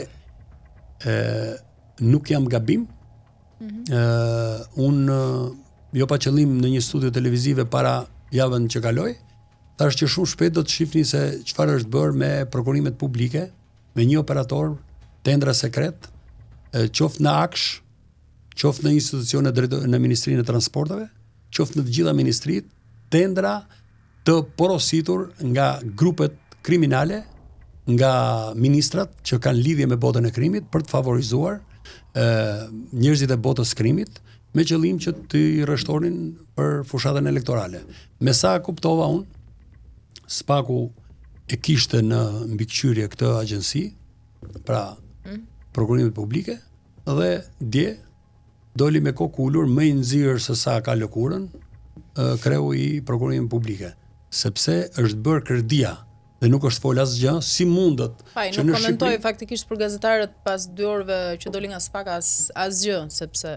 e, nuk jam gabim, mm -hmm. e, unë jo pa qëllim në një studio televizive para javën që kaloi, thashë që shumë shpejt do të shihni se çfarë është bërë me prokurimet publike, me një operator tendra sekret, qoftë në AKSH, qoftë në institucione drejto, në Ministrinë e Transporteve, qoftë në të gjitha ministritë, tendra të porositur nga grupet kriminale, nga ministrat që kanë lidhje me botën e krimit për të favorizuar ë njerëzit e botës krimit me qëllim që t'i rreshtonin për fushatën elektorale. Me sa kuptova unë, Spaku e kishte në mbikëqyrje këtë agjenci, pra mm. prokurimet publike dhe dje doli me kokë ulur më i nxirë se sa ka lëkurën kreu i prokurimeve publike, sepse është bërë kërdia dhe nuk është fol asgjë, si mundet pa, që në Shqipëri... komentoi faktikisht për gazetarët pas dy orëve që doli nga SPAK as asgjë, sepse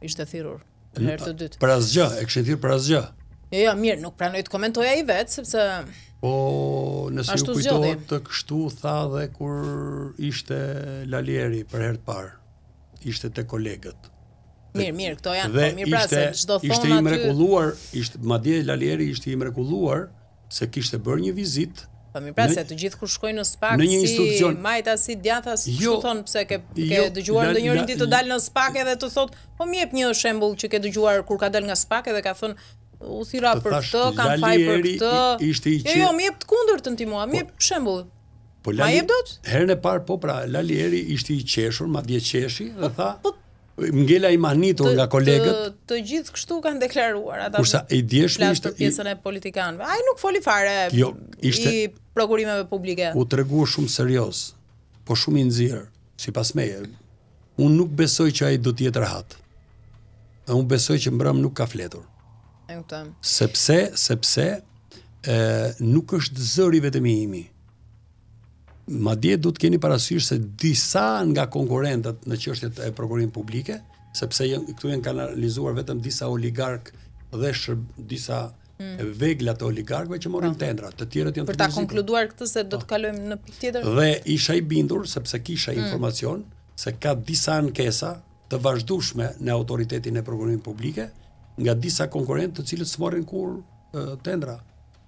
ishte thirrur. Për herë të dytë. Për asgjë, e kishin thirrur për asgjë. Jo, jo, mirë, nuk pranoi të komentojë ai vetë, sepse Po, nëse ju kujtohet të kështu tha dhe kur ishte Lali Eri për herë të parë, ishte te kolegët. Mirë, mirë, këto janë, po mirë pra se ç'do thonë aty. Ishte i mrekulluar, ishte madje Lali Eri ishte i mrekulluar se kishte bërë një vizitë Po mirë pra se të gjithë kur shkojnë në SPAK në një si institucion majta si djathta si jo, kështu thonë pse ke ke jo, dëgjuar ndonjërin ti të dalë në SPAK edhe të thotë po më jep një shembull që ke dëgjuar kur ka dalë nga SPAK edhe ka thënë u thirra për këtë, kam faj për këtë. Ishte i jo, jo, më jep të kundërtën ti mua, më po, jep shembull. Po Lali, ma jep dot? Herën e parë po pra, Lali Eri ishte i qeshur, madje qeshi dhe po, tha, po, ngela i mahnitur nga kolegët. Të, të gjithë kështu kanë deklaruar ata. Kurse i djeshmi ishte për pjesën e politikanëve. Ai nuk foli fare. Jo, ishte i prokurimeve publike. U tregua shumë serioz, po shumë i nxjerr, sipas meje. Unë nuk besoj që ai do të jetë rehat. Dhe unë besoj që mbrëm nuk ka fletur. E kuptoj. Sepse, sepse e, nuk është zëri vetëm i imi. Madje duhet të keni parasysh se disa nga konkurrentët në çështjet e prokurimit publike, sepse janë këtu janë kanalizuar vetëm disa oligarkë dhe shërb, disa mm. vegla të oligarkëve që morrin po. tendra, të tjerët janë të Për ta konkluduar këtë se do të po. kalojmë në pikë tjetër. Dhe isha i bindur sepse kisha mm. informacion se ka disa ankesa të vazhdueshme në autoritetin e prokurimit publike nga disa konkurrentë të cilët s'morrin kurrë tendra.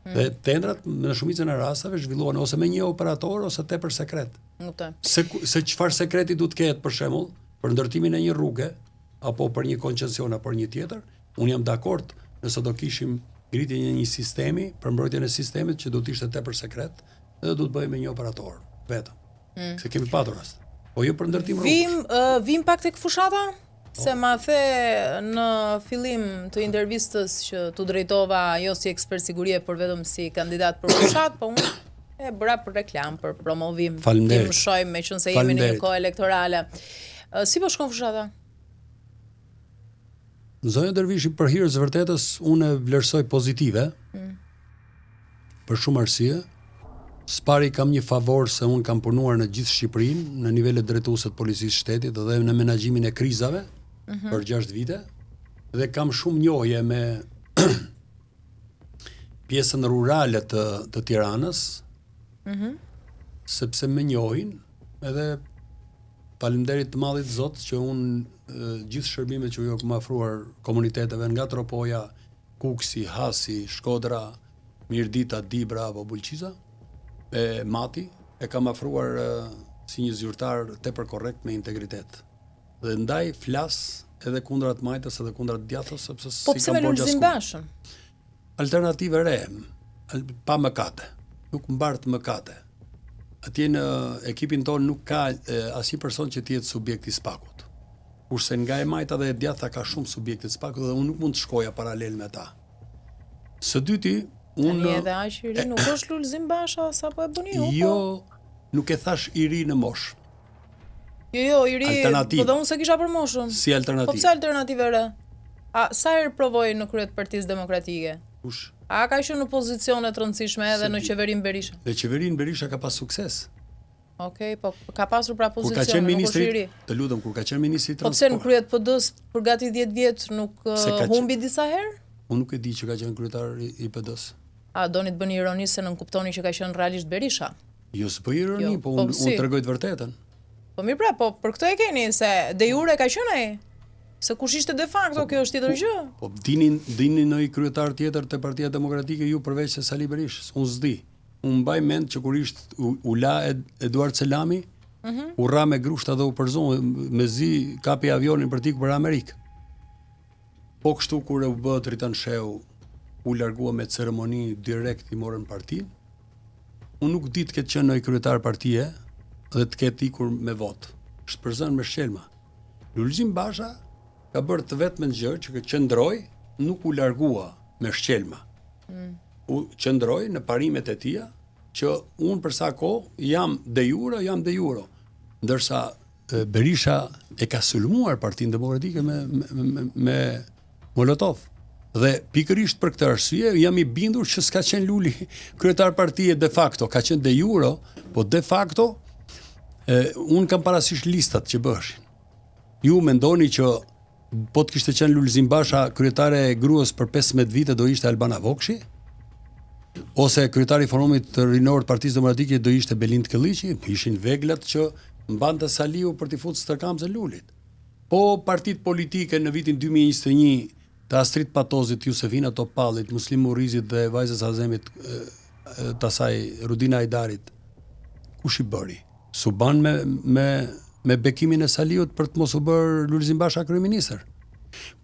Mm. Dhe tendrat në shumicën e rasteve zhvillohen ose me një operator ose tepër sekret. Kuptoj. Se se çfarë sekreti duhet të ketë për shembull për ndërtimin e një rruge apo për një koncesion apo për një tjetër, unë jam dakord nëse do kishim ngritjen e një sistemi për mbrojtjen e sistemit që do të ishte tepër sekret dhe do të bëhej me një operator vetëm. Mm. Se kemi patur rast. Po jo për ndërtim rrugësh. Vim uh, vim pak tek fushata? Po. Se ma the në fillim të intervistës që t'u drejtova jo si ekspert sigurie, por vetëm si kandidat për fushatë, po unë e bëra për reklamë, për promovim. Faleminderit. T'i mëshojmë meqenëse jemi në një kohë elektorale. Si po shkon fushata? Zonja Dervishi, për hir të vërtetës, unë e vlerësoj pozitive. Mm. Për shumë arsye. Së pari kam një favor se unë kam punuar në gjithë Shqipërinë, në nivelet drejtuese të Policisë së Shtetit dhe në menaxhimin e krizave mm -hmm. për 6 vite dhe kam shumë njohje me pjesën rurale të të Tiranës. Mm -hmm. Sepse më njohin edhe faleminderit të madhit Zot që unë gjithë shërbimet që u kam ofruar komuniteteve nga Tropoja, Kukësi, Hasi, Shkodra, Mirdita, Dibra apo Bulqiza, e Mati, e kam afruar si një zyrtar tepër korrekt me integritet. Dhe ndaj flas edhe kundra të majtës edhe kundra të djathtës sepse po s'i kam borxh askujt. Po pse me Lulzim Bashën? Alternativë e re, pa mëkate. Nuk mbart mëkate. Atje në ekipin tonë nuk ka asnjë person që të jetë subjekt i SPAK-ut. Kurse nga e majta dhe e djathta ka shumë subjekte të SPAK-ut dhe unë nuk mund të shkoja paralel me ta. Së dyti, unë Tani edhe aq i ri nuk është Lulzim Basha sa po e bëni ju. Po? Jo, nuk e thash i ri në moshë. Jo, jo, i ri, po dhe unë s'e kisha për moshën. Si alternativë. Po pse alternativë e re? A sa herë provoi në krye të Partisë Demokratike? Kush? A ka qenë në pozicione të rëndësishme edhe në qeverinë Berisha? Në qeverinë Berisha ka pas sukses. Okej, po ka pasur pra pozicione, kur ka qenë ministri, të lutem, kur ka qenë ministri i transportit. Po pse në krye të PD-s për gati 10 vjet nuk uh, humbi disa herë? Unë nuk e di që ka qenë kryetar i, i PD-s. A doni të bëni ironi se nënkuptoni që ka qenë realisht Berisha? Jo, s'bëj ironi, jo, po, po unë si? tregoj të vërtetën. Po mirë pra, po për këtë e keni se de jure ka qenë ai. Se kush ishte de facto, po, kjo është tjetër gjë. Po dini dini ndonjë kryetar tjetër te Partia Demokratike ju përveç se Sali Berishës. Unë s'di. Unë mbaj mend që kur ishte u, u la Ed, Eduard Selami, mm -hmm. u ra me grushta dhe u përzon, mezi kapi avionin për të ikur për Amerikë. Po kështu kur u bë Tritan Shehu, u largua me ceremoni direkt i morën partinë. Unë nuk di të ketë qenë ndonjë kryetar partie dhe të ketë ikur me votë. Është përzënë me shqelma. Lulzim Basha ka bërë të vetmen gjë që qëndroi, nuk u largua me shqelma. Mm. U qëndroi në parimet e tija që unë për sa kohë jam de jure, jam de jure. Ndërsa Berisha e ka sulmuar Partinë Demokratike me me, me, me Molotov. Dhe pikërisht për këtë arsye jam i bindur që s'ka qenë Luli kryetar partie de facto, ka qenë de jure, po de facto e, unë kam parasysh listat që bëheshin. Ju mendoni që. Po të kishte qenë Lulzim Basha kryetare e gruas për 15 vite do ishte Albana Vokshi? Ose kryetari i forumit rinor të Partisë Demokratike do ishte Belind Këlliçi? Ishin veglat që mbante Saliu për t'i futur stërkamzën Lulit. Po partitë politike në vitin 2021 të Astrit Patozit, Josefina Topallit, Muslim Murrizit dhe vajzës Azemit të asaj Rudina Hajdarit, kush i bëri? S'u bën me me me bekimin e Saliut për të mos u bërë Lulzim Basha kryeministër.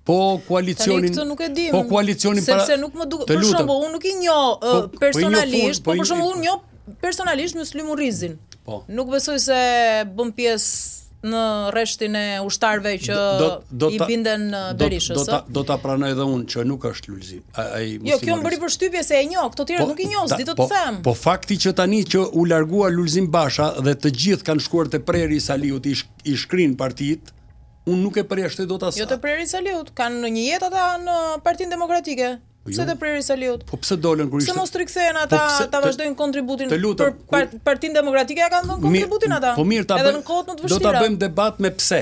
Po koalicionin Tani këtë nuk e di. Po koalicionin para sepse nuk më duket. Për shembull, unë nuk i njoh po, po personalisht, po, po për shembull unë njoh personalisht Muslim Murrizin. Po. Nuk besoj se bën pjesë në rreshtin e ushtarëve që do, do, do i binden Berishës. Do, do, ta, do ta pranoj edhe unë që nuk është Lulzim. Ai Jo, kjo më bëri përshtypje se e njoh, këto tjerë po, nuk i njoh, s'di të po, të them. Po fakti që tani që u largua Lulzim Basha dhe të gjithë kanë shkuar te preri i Saliut i, i shkrin partitë, unë nuk e përjashtoj dot as. Jo te preri i Saliut, kanë në një jetë ata në Partinë Demokratike. Po pse jo. te preri i Saliut? Po pse dolën kur ishte? Pse mos të rikthehen ata po pse, ta vazhdojnë kontributin të lutem, për par, Partinë Demokratike ja kanë dhënë kontributin ata. Po mirë ta edhe në kohët më të vështira. Do ta bëjmë debat me pse.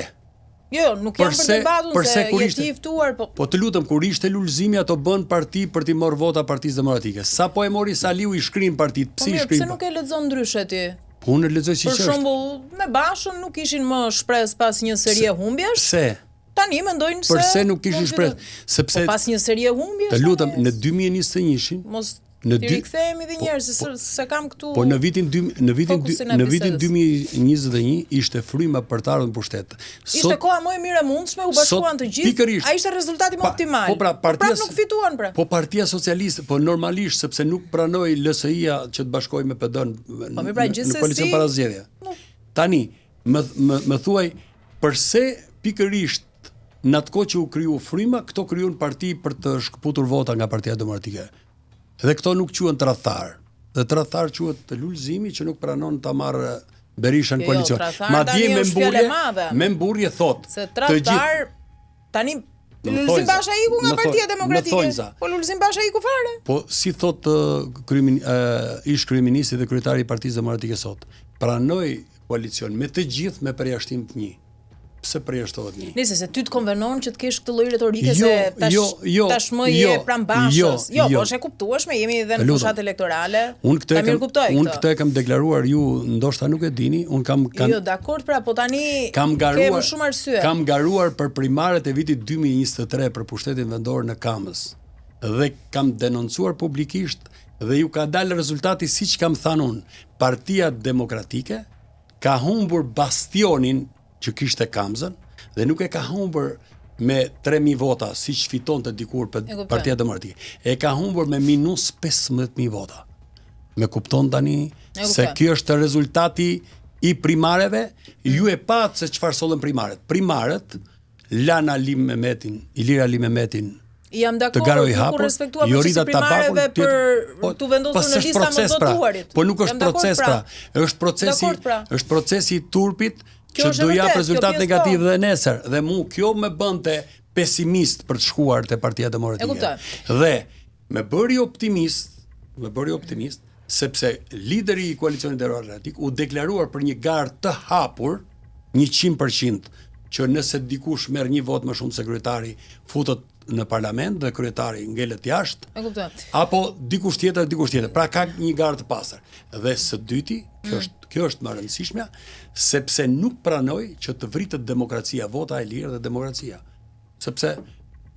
Jo, jo, nuk jam për debatun se je ti i ftuar, po. Po të lutem, kur ishte Lulzimi ato bën parti për t'i marrë vota Partisë Demokratike. Sapo e mori Saliu i shkrin partitë, pse po i shkrin? Po pse nuk e lexon ndryshe ti? Po unë e lexoj siç është. Për shembull, me Bashën nuk kishin më shpresë pas një serie humbjesh. Pse? Tani mendojnë se Përse nuk kishin shpresë? Sepse po pas një serie humbjesh. Të lutem, në 2021-shin mos në dy rikthehemi edhe një herë se po, se kam këtu. Po në vitin dy në vitin dy, në vitin 2021 ishte fryma për të ardhur në pushtet. Sot, ishte koha më e mirë e mundshme, u bashkuan të gjithë. Pikërisht. Ai ishte rezultati më optimal. Po pra, po partia prap nuk fituan pra. Po Partia Socialiste, po normalisht sepse nuk pranoi LSI-ja që të bashkohej me PD-n po, pra, në koalicion para zgjedhjeve. Tani, Më më më thuaj përse pikërisht në atë kohë që u kriju fryma, këto krijuan parti për të shkëputur vota nga Partia Demokratike. Dhe këto nuk quhen tradhtar. Dhe tradhtar quhet Lulzimi që nuk pranon ta marrë Berisha në jo, jo koalicion. Madje me mburrje, me mburrje thotë, se tradhtar tani Lulzim Basha iku nga Partia Demokratike. Po Lulzim Basha iku fare. Po si thotë kryemin ish kryeministri dhe kryetari i Partisë Demokratike sot, pranoj koalicion me të gjithë me përjashtim të një. Pse përjashtohet një? Nëse se ty të konvenon që të kesh këtë lloj retorike jo, se tash jo, jo, tashmë je jo, pranë Bashës. Jo, jo, jo, po është e kuptueshme, jemi edhe në fushatë elektorale. Unë këtë e kam unë këtë e kam deklaruar, ju ndoshta nuk e dini, unë kam kam Jo, dakord pra, po tani kam garuar shumë arsye. Kam garuar për primaret e vitit 2023 për pushtetin vendor në Kamëz dhe kam denoncuar publikisht dhe ju ka dalë rezultati siç kam thënë unë. Partia Demokratike ka humbur bastionin që kishte Kamzën dhe nuk e ka humbur me 3000 vota siç fitonte dikur Partia Demokratike. E ka humbur me minus 15000 vota. Me kupton tani se ky është rezultati i primareve, ju e patë se çfarë sollën primaret. Primaret lanë Alimemetin, Ilir Alimemetin Jam dakord, nuk u respektua procesi i primareve për po, t'u vendosur në lista me të pra. votuarit. Po nuk është proces pra. pra. Është procesi, pra. është procesi i turpit që do japë rezultat po. negativ dhe nesër. Dhe mu kjo më bënte pesimist për të shkuar te Partia Demokratike. Dhe më bëri optimist, më bëri optimist sepse lideri i Koalicionit Demokratik u deklaruar për një garë të hapur 100% që nëse dikush merr një votë më shumë se kryetari, futet në parlament dhe kryetari ngelet jashtë. E kuptoj. Apo dikush tjetër, dikush tjetër. Pra ka një garë të pastër. Dhe së dyti, kjo mm. është kjo është më e rëndësishmja, sepse nuk pranoj që të vritet demokracia, vota e lirë dhe demokracia. Sepse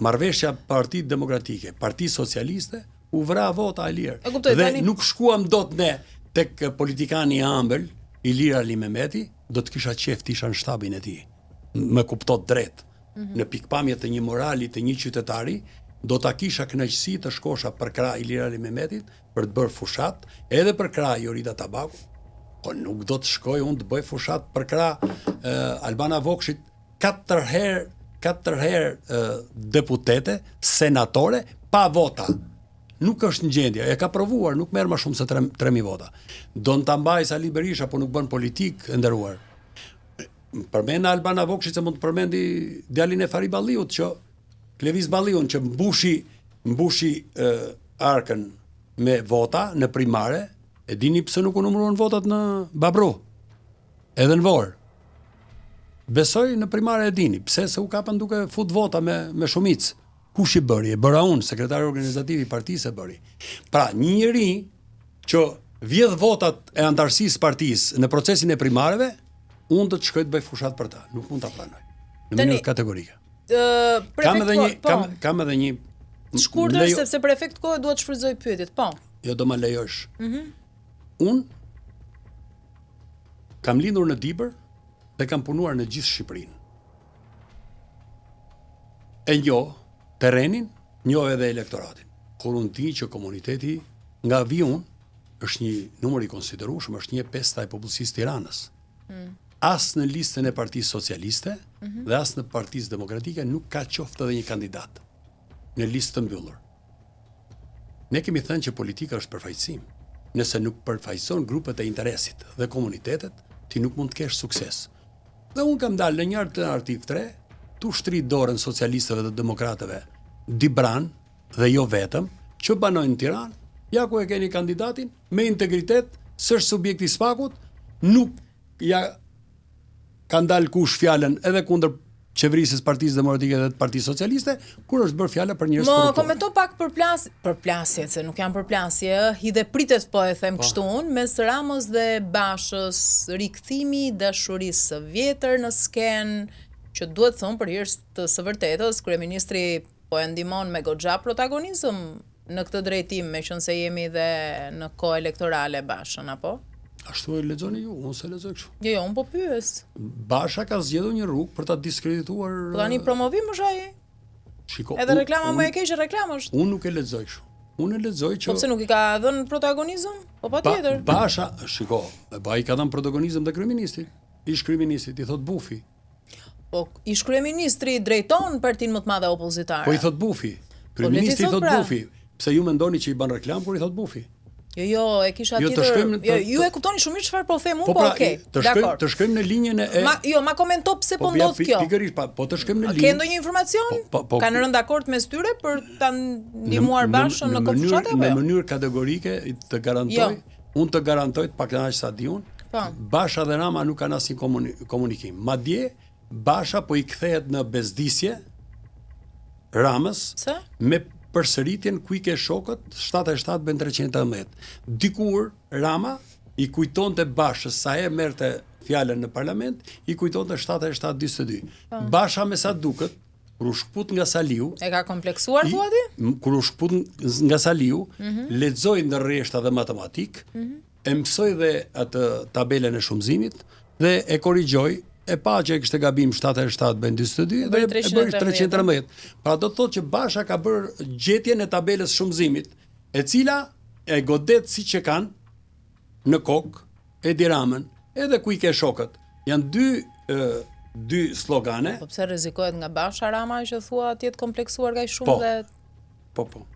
marrëveshja Parti Demokratike, Parti Socialiste u vra vota e lirë. E kuptoj, dhe tani... nuk shkuam dot ne tek politikani i ëmbël, Ilir Alimehmeti, do të kisha qejf të isha në shtabin e tij. Më kupto drejt. Mm -hmm. Në pikëpamje të një morali të një qytetari, do ta kisha kënaqësi të shkosha përkrah Ilir Alimehmetit për të bërë fushatë, edhe përkrah Jorida Tabakut, po nuk do të shkoj unë të bëj fushatë përkrah Albana Vokshit katër herë katër herë deputete, senatore pa vota. Nuk është në gjendje, e ka provuar, nuk merr më shumë se 3 3000 vota. Don ta mbajë Sali Berisha, po nuk bën politikë e nderuar. Përmenda Albana Vokshit se mund të përmendi djalin e Fahri Balliut që Klevis Balliun që mbushi mbushi e, arkën me vota në primare, e dini pse nuk u numëruan votat në Babrru? Edhe në Vorë. Besoj në primare e dini, pse se u kapën duke fut vota me me shumicë. Kush i bëri? E bëra unë, sekretari organizativ i partisë e bëri. Pra, një njeri që vjedh votat e anëtarësisë së partisë në procesin e primareve, unë do të shkoj të bëj fushatë për ta, nuk mund ta pranoj. Në mënyrë kategorike. Ë, kam edhe një po. kam kam edhe një shkurtër lejo... sepse për efekt kohe dua të shfrytëzoj pyetjet. Po. Jo do ma lejosh. Mhm. Mm unë kam lindur në Dibër dhe kam punuar në gjithë Shqipërinë. E njoh terrenin, njoh edhe elektoratin. Kur unë di që komuniteti nga vij unë është një numër i konsiderueshëm, është 1/5 e popullsisë Tiranës. Mm. As në listën e Partisë Socialiste mm -hmm. dhe as në Partisë Demokratike nuk ka qoftë edhe një kandidat në listë të mbyllur. Ne kemi thënë që politika është përfaqësim. Nëse nuk përfaqëson grupet e interesit dhe komunitetet, ti nuk mund të kesh sukses. Dhe unë kam dalë në një alternativë të re, t'u shtrij dorën socialistëve dhe demokratëve dibranë dhe jo vetëm, që banojnë në Tiranë, ja ku e keni kandidatin, me integritet, s'është subjekt i SPAK-ut, nuk ja ka ndalë kush fjalën edhe kundër qeverisjes së Partisë Demokratike dhe të Partisë Socialiste, kur është bërë fjala për njerëz të korruptuar. Më komento pak përplas, përplasjet, se nuk janë përplasje, ë, hidhe pritet po e them po. kështu unë, mes Ramës dhe Bashës, rikthimi i dashurisë së vjetër në skenë, që duhet thënë për hir të së vërtetës, kryeministri po e ndihmon me goxha protagonizëm në këtë drejtim, meqenëse jemi dhe në kohë elektorale Bashën, apo? Ashtu e lexoni ju, unë s'e lexoj kështu. Jo, jo, unë po pyes. Basha ka zgjedhur një rrugë për ta diskredituar. Po tani promovim është ai. Shiko, Edhe reklama më e keqe reklamë është. Unë nuk e lexoj kështu. Unë e lexoj që Po pse nuk i ka dhënë protagonizëm? Po patjetër. Ba, Basha, shiko, ba i ka dhënë protagonizëm dhe kryeministrit. Ish kryeministrit i thot bufi. Po ish kryeministri drejton partinë më të madhe opozitare. Po i thot bufi. Po, kryeministri i thot pra. bufi. Pse ju mendoni që i bën reklamë kur i thot bufi? Jo, jo, e kisha jo, tjetër. Shkojmë, të, jo, ju e kuptoni shumë mirë çfarë po them unë, po, po pra, okay. Të shkojmë, të shkojmë në linjën e Ma, jo, ma komento pse po, po ndodh kjo. Pikërisht, pa, po të shkojmë në linjë. Ke ndonjë informacion? Po, po, po, Kanë rënë dakord mes tyre për ta ndihmuar Bashën në, në këtë fushatë apo jo? Në mënyrë kategorike të garantoj, jo. Unë të garantoj të paktën aq sa di unë, po. Basha dhe Rama nuk kanë asnjë komunikim. Madje Basha po i kthehet në bezdisje Ramës Pse? me përsëritjen ku i ke shokët 7 e 7 bëjnë 318. Dikur Rama i kujtonte Bashës sa herë merrte fjalën në parlament, i kujtonte 7 e 7 42. Po. Basha me sa duket kur u shkput nga Saliu, e ka kompleksuar thua ti? Kur u shkput nga Saliu, mm -hmm. lexoi ndër rreshta dhe matematikë, mm -hmm. e mësoi dhe atë tabelën e shumëzimit dhe e korrigjoi e pa që e kishte gabim 7 e 7 bëjnë 42 dhe e bëri 313. Pra do të thotë që Basha ka bërë gjetjen e tabelës shumëzimit, e cila e godet siç e kanë në kokë Edi Ramën, edhe ku i ke shokët. Janë dy ë dy slogane. Po pse rrezikohet nga Basha Rama që thua të jetë kompleksuar kaq shumë po, dhe Po, po.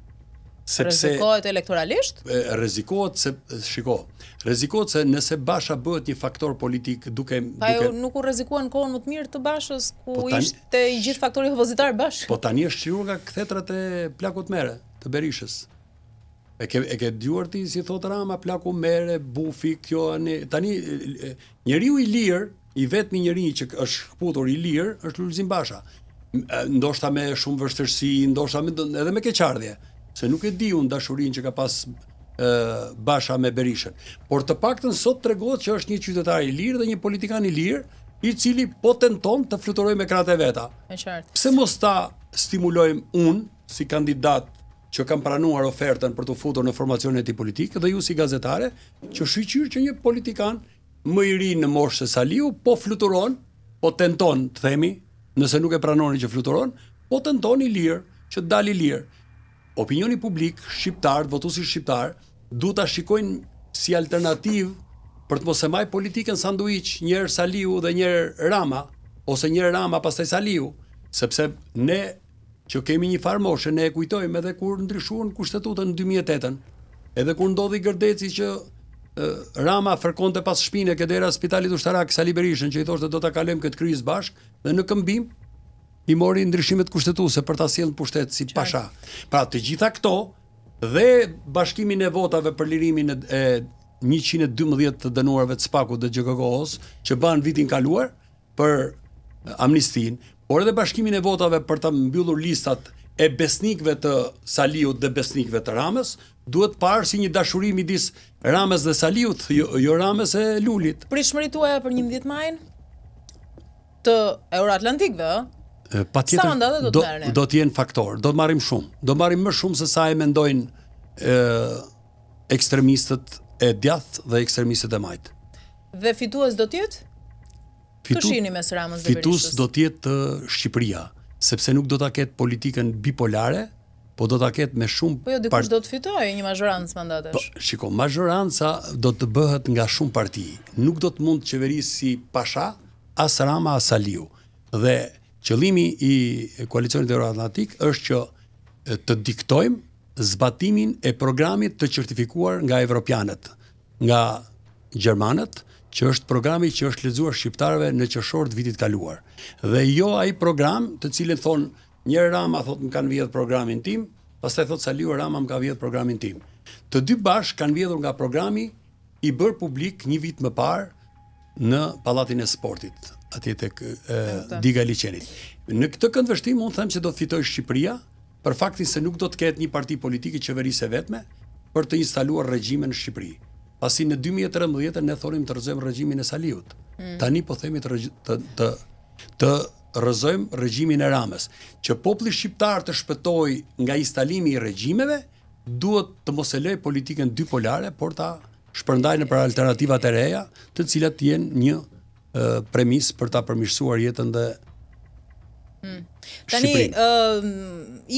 Sepse rrezikohet elektoralisht? Rrezikohet se shiko, rrezikohet se nëse Basha bëhet një faktor politik duke pa duke nuk u rrezikua në kohën më të mirë të Bashës ku po tani, ishte i gjithë faktori opozitar Basha. Po tani është çliruar nga kthetrat e plakut mere të Berishës. E ke e ke dëgjuar ti si thot Rama plaku mere bufi kjo ane tani njeriu i lirë i vetmi njeri që është shkëputur i lirë është Lulzim Basha. Ndoshta me shumë vështirësi, ndoshta me edhe me keqardhje, se nuk e di unë dashurinë që ka pas e, Basha me Berishën. Por të paktën sot tregohet që është një qytetar i lirë dhe një politikan i lirë, i cili po tenton të fluturojë me krahët e veta. E qartë. Pse mos ta stimulojmë unë si kandidat që kam pranuar ofertën për t'u futur në formacionin e tij politik dhe ju si gazetare që shyqyr që një politikan më i ri në moshë se Saliu po fluturon, po tenton, të themi, nëse nuk e pranoni që fluturon, po tenton i lirë, që të dalë i lirë. Opinioni publik shqiptar, votuesit shqiptar, duhet ta shikojnë si alternativë për të mos e majt politikën sanduiç, një herë Saliu dhe një herë Rama, ose një herë Rama pastaj Saliu, sepse ne që kemi një farë moshe, ne e kujtojmë edhe kur ndryshuan kushtetutën në 2008-ën, edhe kur ndodhi Gërdeci që Rama fërkonte pas shpine ke dera spitalit ushtarak Sali Berishën që i thoshte do ta kalojmë këtë krizë bashkë dhe në këmbim i mori ndryshimet kushtetuese për ta sjellë në pushtet si pasha. Pra të gjitha këto dhe bashkimin e votave për lirimin e 112 të dënuarve të SPAK-ut dhe GJKKO-s që bënë vitin kaluar, për amnistinë, por edhe bashkimin e votave për të mbyllur listat e besnikëve të Saliut dhe besnikëve të Ramës, duhet parë si një dashuri midis Ramës dhe Saliut, jo, jo Ramës e Lulit. Pritshmëritë tuaja për 11 majin? Të euroatlantikëve, ë? Patjetër, Sa mandate do të merrni? Do të jenë faktor, do të marrim shumë. Do të marrim më shumë se sa e mendojnë ë ekstremistët e djathtë dhe ekstremistët e majtë. Dhe fitues do të jetë? Fitu, Të shihni mes Ramës dhe Berishës. Fitues do të jetë Shqipëria, sepse nuk do ta ketë politikën bipolare, po do ta ketë me shumë Po jo, dikush do të fitojë një mazhorancë mandatesh. Po, shiko, mazhoranca do të bëhet nga shumë parti. Nuk do të mund të qeverisë si pasha, as Rama as Saliu. Dhe qëllimi i koalicionit euroatlantik është që të diktojmë zbatimin e programit të certifikuar nga evropianët, nga gjermanët, që është programi që është lexuar shqiptarëve në qershor të vitit kaluar. Dhe jo ai program të cilin thonë Njëherë Rama thotë më kanë vjedh programin tim, pastaj thotë Saliu Rama më ka vjedh programin tim. Të dy bashkë kanë vjedhur nga programi i bërë publik një vit më parë në Pallatin e Sportit, atje tek e, Diga e Liqenit. Në këtë këndvështrim unë them se do të fitojë Shqipëria për faktin se nuk do të ketë një parti politike qeverisëse e vetme për të instaluar regjime në Shqipëri. Pasi në 2013 ne thonim të rrëzojmë regjimin e Saliut. Mm. Tani po themi të të të, të rrëzojmë regjimin e Ramës. Që populli shqiptar të shpëtojë nga instalimi i regjimeve, duhet të mos e lejë politikën dypolare, por ta shpërndajë nëpër alternativat e reja, të cilat jenë një premisë për ta përmirësuar jetën dhe hmm. Tani ë uh,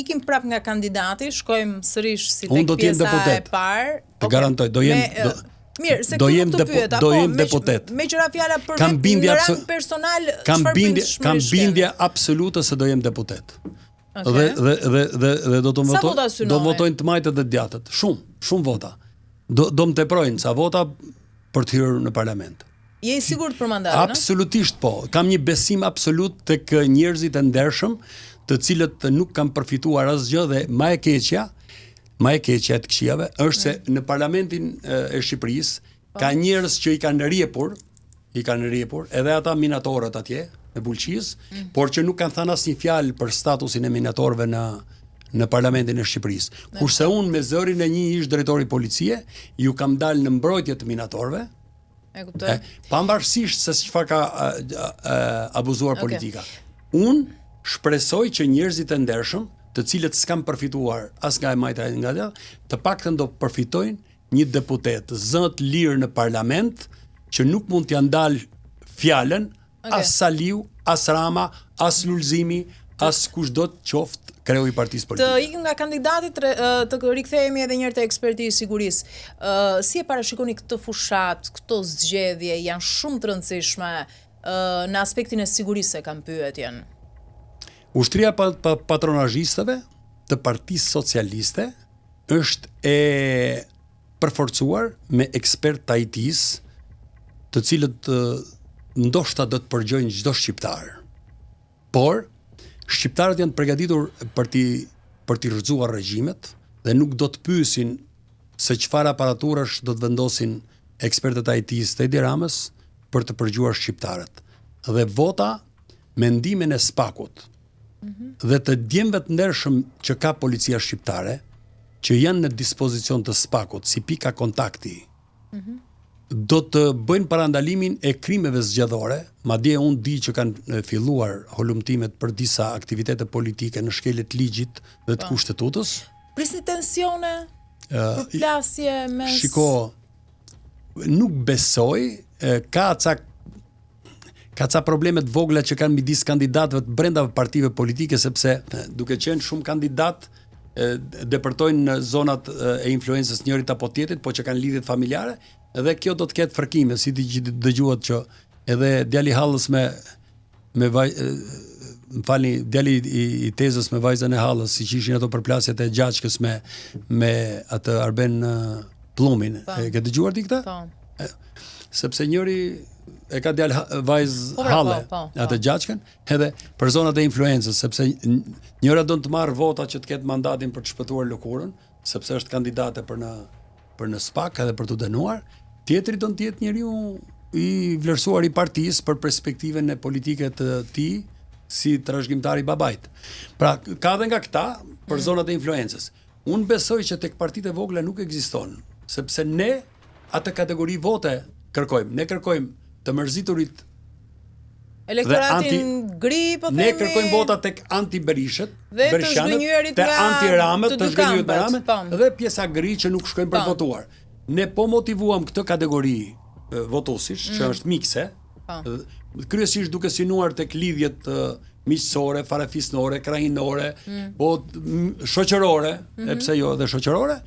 ikim prap nga kandidati, shkojmë sërish si tek pjesa e parë. Të okay. garantoj, do jem do, Mirë, se do jem depo, pyeta, do po, jem deputet. Meqë ra fjala për kam bindje në rang personal, kam bindje, kam bindje absolute se do jem deputet. Okay. Dhe dhe dhe dhe dhe do të më votojnë, do votojnë të majtët dhe të djathtët. Shumë, shumë vota. Do do më teprojnë sa vota për të hyrë në parlament. Je i sigurt për mandatin? Absolutisht po. Kam një besim absolut tek njerëzit e ndershëm, të cilët nuk kanë përfituar asgjë dhe më e keqja, Më e keqja e të këqijave është se mm. në parlamentin e Shqipërisë po. ka njerëz që i kanë rjepur, i kanë rjepur edhe ata minatorët atje në Bulqizë, mm. por që nuk kanë thënë asnjë fjalë për statusin e minatorëve në në parlamentin e Shqipërisë. Kurse unë me zërin e një ish drejtori policie, ju kam dalë në mbrojtje të minatorëve. E kuptoj. Pavarësisht se çfarë ka a, a, a, abuzuar okay. politika. Unë shpresoj që njerëzit e ndershëm të cilët s'kanë përfituar as nga e majta e nga e djathta, të paktën do përfitojnë një deputet zë të lirë në parlament që nuk mund t'ia ndalë fjalën okay. as Saliu, as Rama, as Lulzimi, as kushdo qoftë kreu i partisë politike. Të ikim nga kandidati të, të rikthehemi edhe një herë te eksperti i sigurisë. Ë si e parashikoni këtë fushatë, këto zgjedhje janë shumë të rëndësishme në aspektin e sigurisë e kam pyetjen. Ushtria pa, pa, patronazhistëve të Partisë Socialiste është e përforcuar me ekspertë të IT-së, të cilët ndoshta do të përgjojnë çdo shqiptar. Por shqiptarët janë të përgatitur për t'i për t'i rrëzuar regjimet dhe nuk do të pyesin se çfarë aparaturash do të vendosin ekspertët e IT-së të Edi Ramës për të përgjuar shqiptarët. Dhe vota me ndihmën e SPAK-ut mm -hmm. dhe të djemve të ndershëm që ka policia shqiptare, që janë në dispozicion të SPAK-ut si pika kontakti, mm -hmm. do të bëjnë parandalimin e krimeve zgjedhore, madje unë di që kanë filluar hulumtimet për disa aktivitete politike në shkelje të ligjit dhe të po. kushtetutës. Prisni tensione? Përplasje mes Shiko, nuk besoj, ka ca ka ca probleme të vogla që kanë midis kandidatëve të brenda partive politike sepse duke qenë shumë kandidatë depërtojnë në zonat e influencës njërit apo tjetrit, po që kanë lidhjet familjare dhe kjo do të ketë fërkime, si dëgjuat që edhe djali hallës me me vaj, më falni, djali i, i tezës me vajzën e hallës, siç ishin ato përplasjet e Xhaçkës me me atë Arben Pllumin. Po. E ke dëgjuar ti këtë? Po. Sepse njëri e ka djalë vajzë po, pra, halle, po, po, atë Xhaçkën, edhe për zonat e influencës, sepse njëra don të marrë vota që të ketë mandatin për të shpëtuar lëkurën, sepse është kandidate për në për në SPAK edhe për t'u dënuar, tjetri don të jetë njeriu i vlerësuar i partisë për perspektivën e politike të tij si trashëgimtar i babait. Pra, ka dhe nga këta për mm. zonat e influencës. Unë besoj që tek partitë e vogla nuk ekziston, sepse ne atë kategori vote kërkojmë. Ne kërkojmë të mërziturit Elektoratin anti, gri, po themi. Ne kërkojmë vota tek anti-Berishët, Berishanët, te anti-Ramët, të zhgënjyerit nga Ramët po. dhe pjesa gri që nuk shkojnë për të po. votuar. Ne po motivuam këtë kategori votuesish, mm. që është mikse, po. kryesisht duke synuar tek lidhjet miqësore, farefisnore, krahinore, mm. po shoqërore, mm -hmm. e pse jo edhe shoqërore,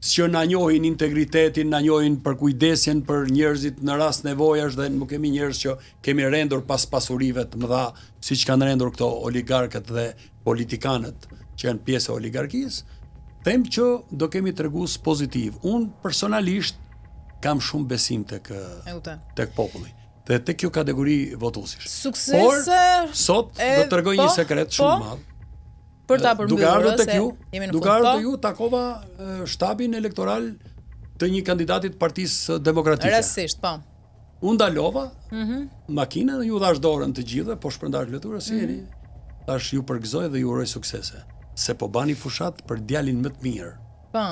që na njohin integritetin, na njohin përkujdesjen për njerëzit në rast nevojash dhe nuk kemi njerëz që kemi rendur pas pasurive të mëdha, siç kanë rendur këto oligarkët dhe politikanët që janë pjesë e oligarkisë, them që do kemi tregues pozitiv. Unë personalisht kam shumë besim tek tek populli dhe tek kjo kategori votuesish. Suksese. Por sot do të tregoj një po, sekret shumë të po. madh. Për ta përmbyllur, duke ardhur tek ju, duke ardhur tek po. ju takova shtabin elektoral të një kandidati të Partisë Demokratike. Rastësisht, po. U ndalova mm -hmm. makinën dhe ju dhash dorën të gjithëve, po shpërndash letura si mm -hmm. jeni. Thash ju përgëzoj dhe ju uroj suksese, se po bani fushat për djalin më të mirë. Po.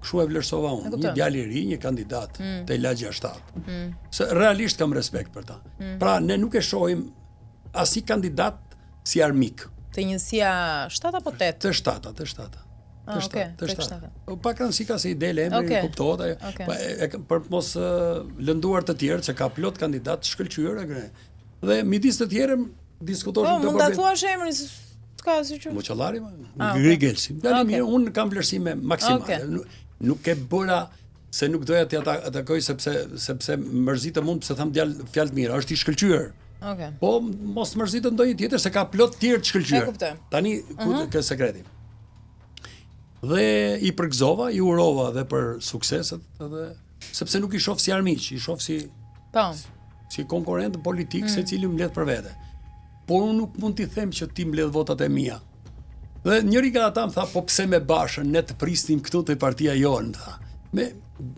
Kështu e vlerësova unë, një djalë i ri, një kandidat mm. te lagja 7. Mm. Se realisht kam respekt për ta. Mm. Pra ne nuk e shohim asnjë kandidat si armik. Te njësia 7 apo 8? Te 7, te 7. Ah, të okay, të shtata. Po pak rëndësi ka se i del emri, okay. kuptohet ajo. Okay. Po e, e, për të mos lënduar të tjerë se ka plot kandidat të shkëlqyer e Dhe midis të tjerëve diskutoshim po, të mund ta thuash emrin, s'ka asgjë që. Muçollari, ah, okay. Grigelsi. Dali okay. mirë, unë kam vlerësime maksimale. Okay. Nuk, nuk e bëra se nuk doja t'ia atakoj sepse sepse mërzitem mund pse tham djalë fjalë të mira, është i shkëlqyer. Okej. Okay. Po mos mërzitet ndonjë tjetër se ka plot tjerë të shkëlqyer. E kuptoj. Tani ku uh mhm. -huh. ke sekreti. Dhe i përgëzova, i urova dhe për sukseset edhe sepse nuk i shoh si armiq, i shoh si po si konkurrent politik mm. secili mbledh për vete. Por unë nuk mund t'i them që ti mbledh votat e mia. Dhe njëri nga ata më tha, po pse me Bashën, ne të prisnim këtu te partia jonë, më tha. Me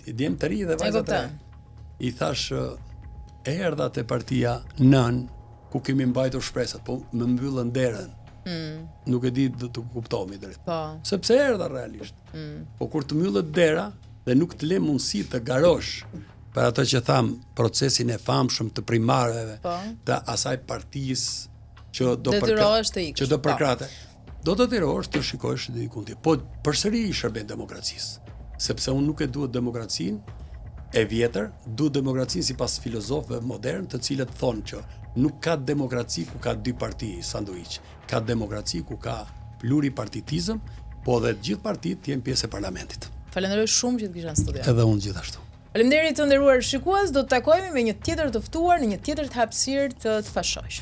djem të ri dhe vajza të re. I thash, erdha te partia nënë, ku kemi mbajtur shpresat, po më mbyllën derën. Mm. Nuk e di do të kuptohemi drejt. Po. Sepse erdha realisht. Mm. Po kur të mbyllet dera dhe nuk të le mundësi të garosh për ato që tham, procesin e famshëm të primareve, po. të asaj partisë që do detyrohesh të ikësh. Që do po. përkrahte. Do të detyrohesh të shikosh diku tjetër. Po përsëri i shërben demokracisë, sepse unë nuk e dua demokracinë e vjetër, dua demokracinë sipas filozofëve modern, të cilët thonë që nuk ka demokraci ku ka dy parti sanduiç, ka demokraci ku ka pluripartitizëm, po dhe të gjithë partitë të jenë pjesë e parlamentit. Falenderoj shumë që të kisha në studio. Edhe unë gjithashtu. Faleminderit të nderuar shikues, do të takohemi me një tjetër të ftuar në një tjetër hapësirë të të pashoq.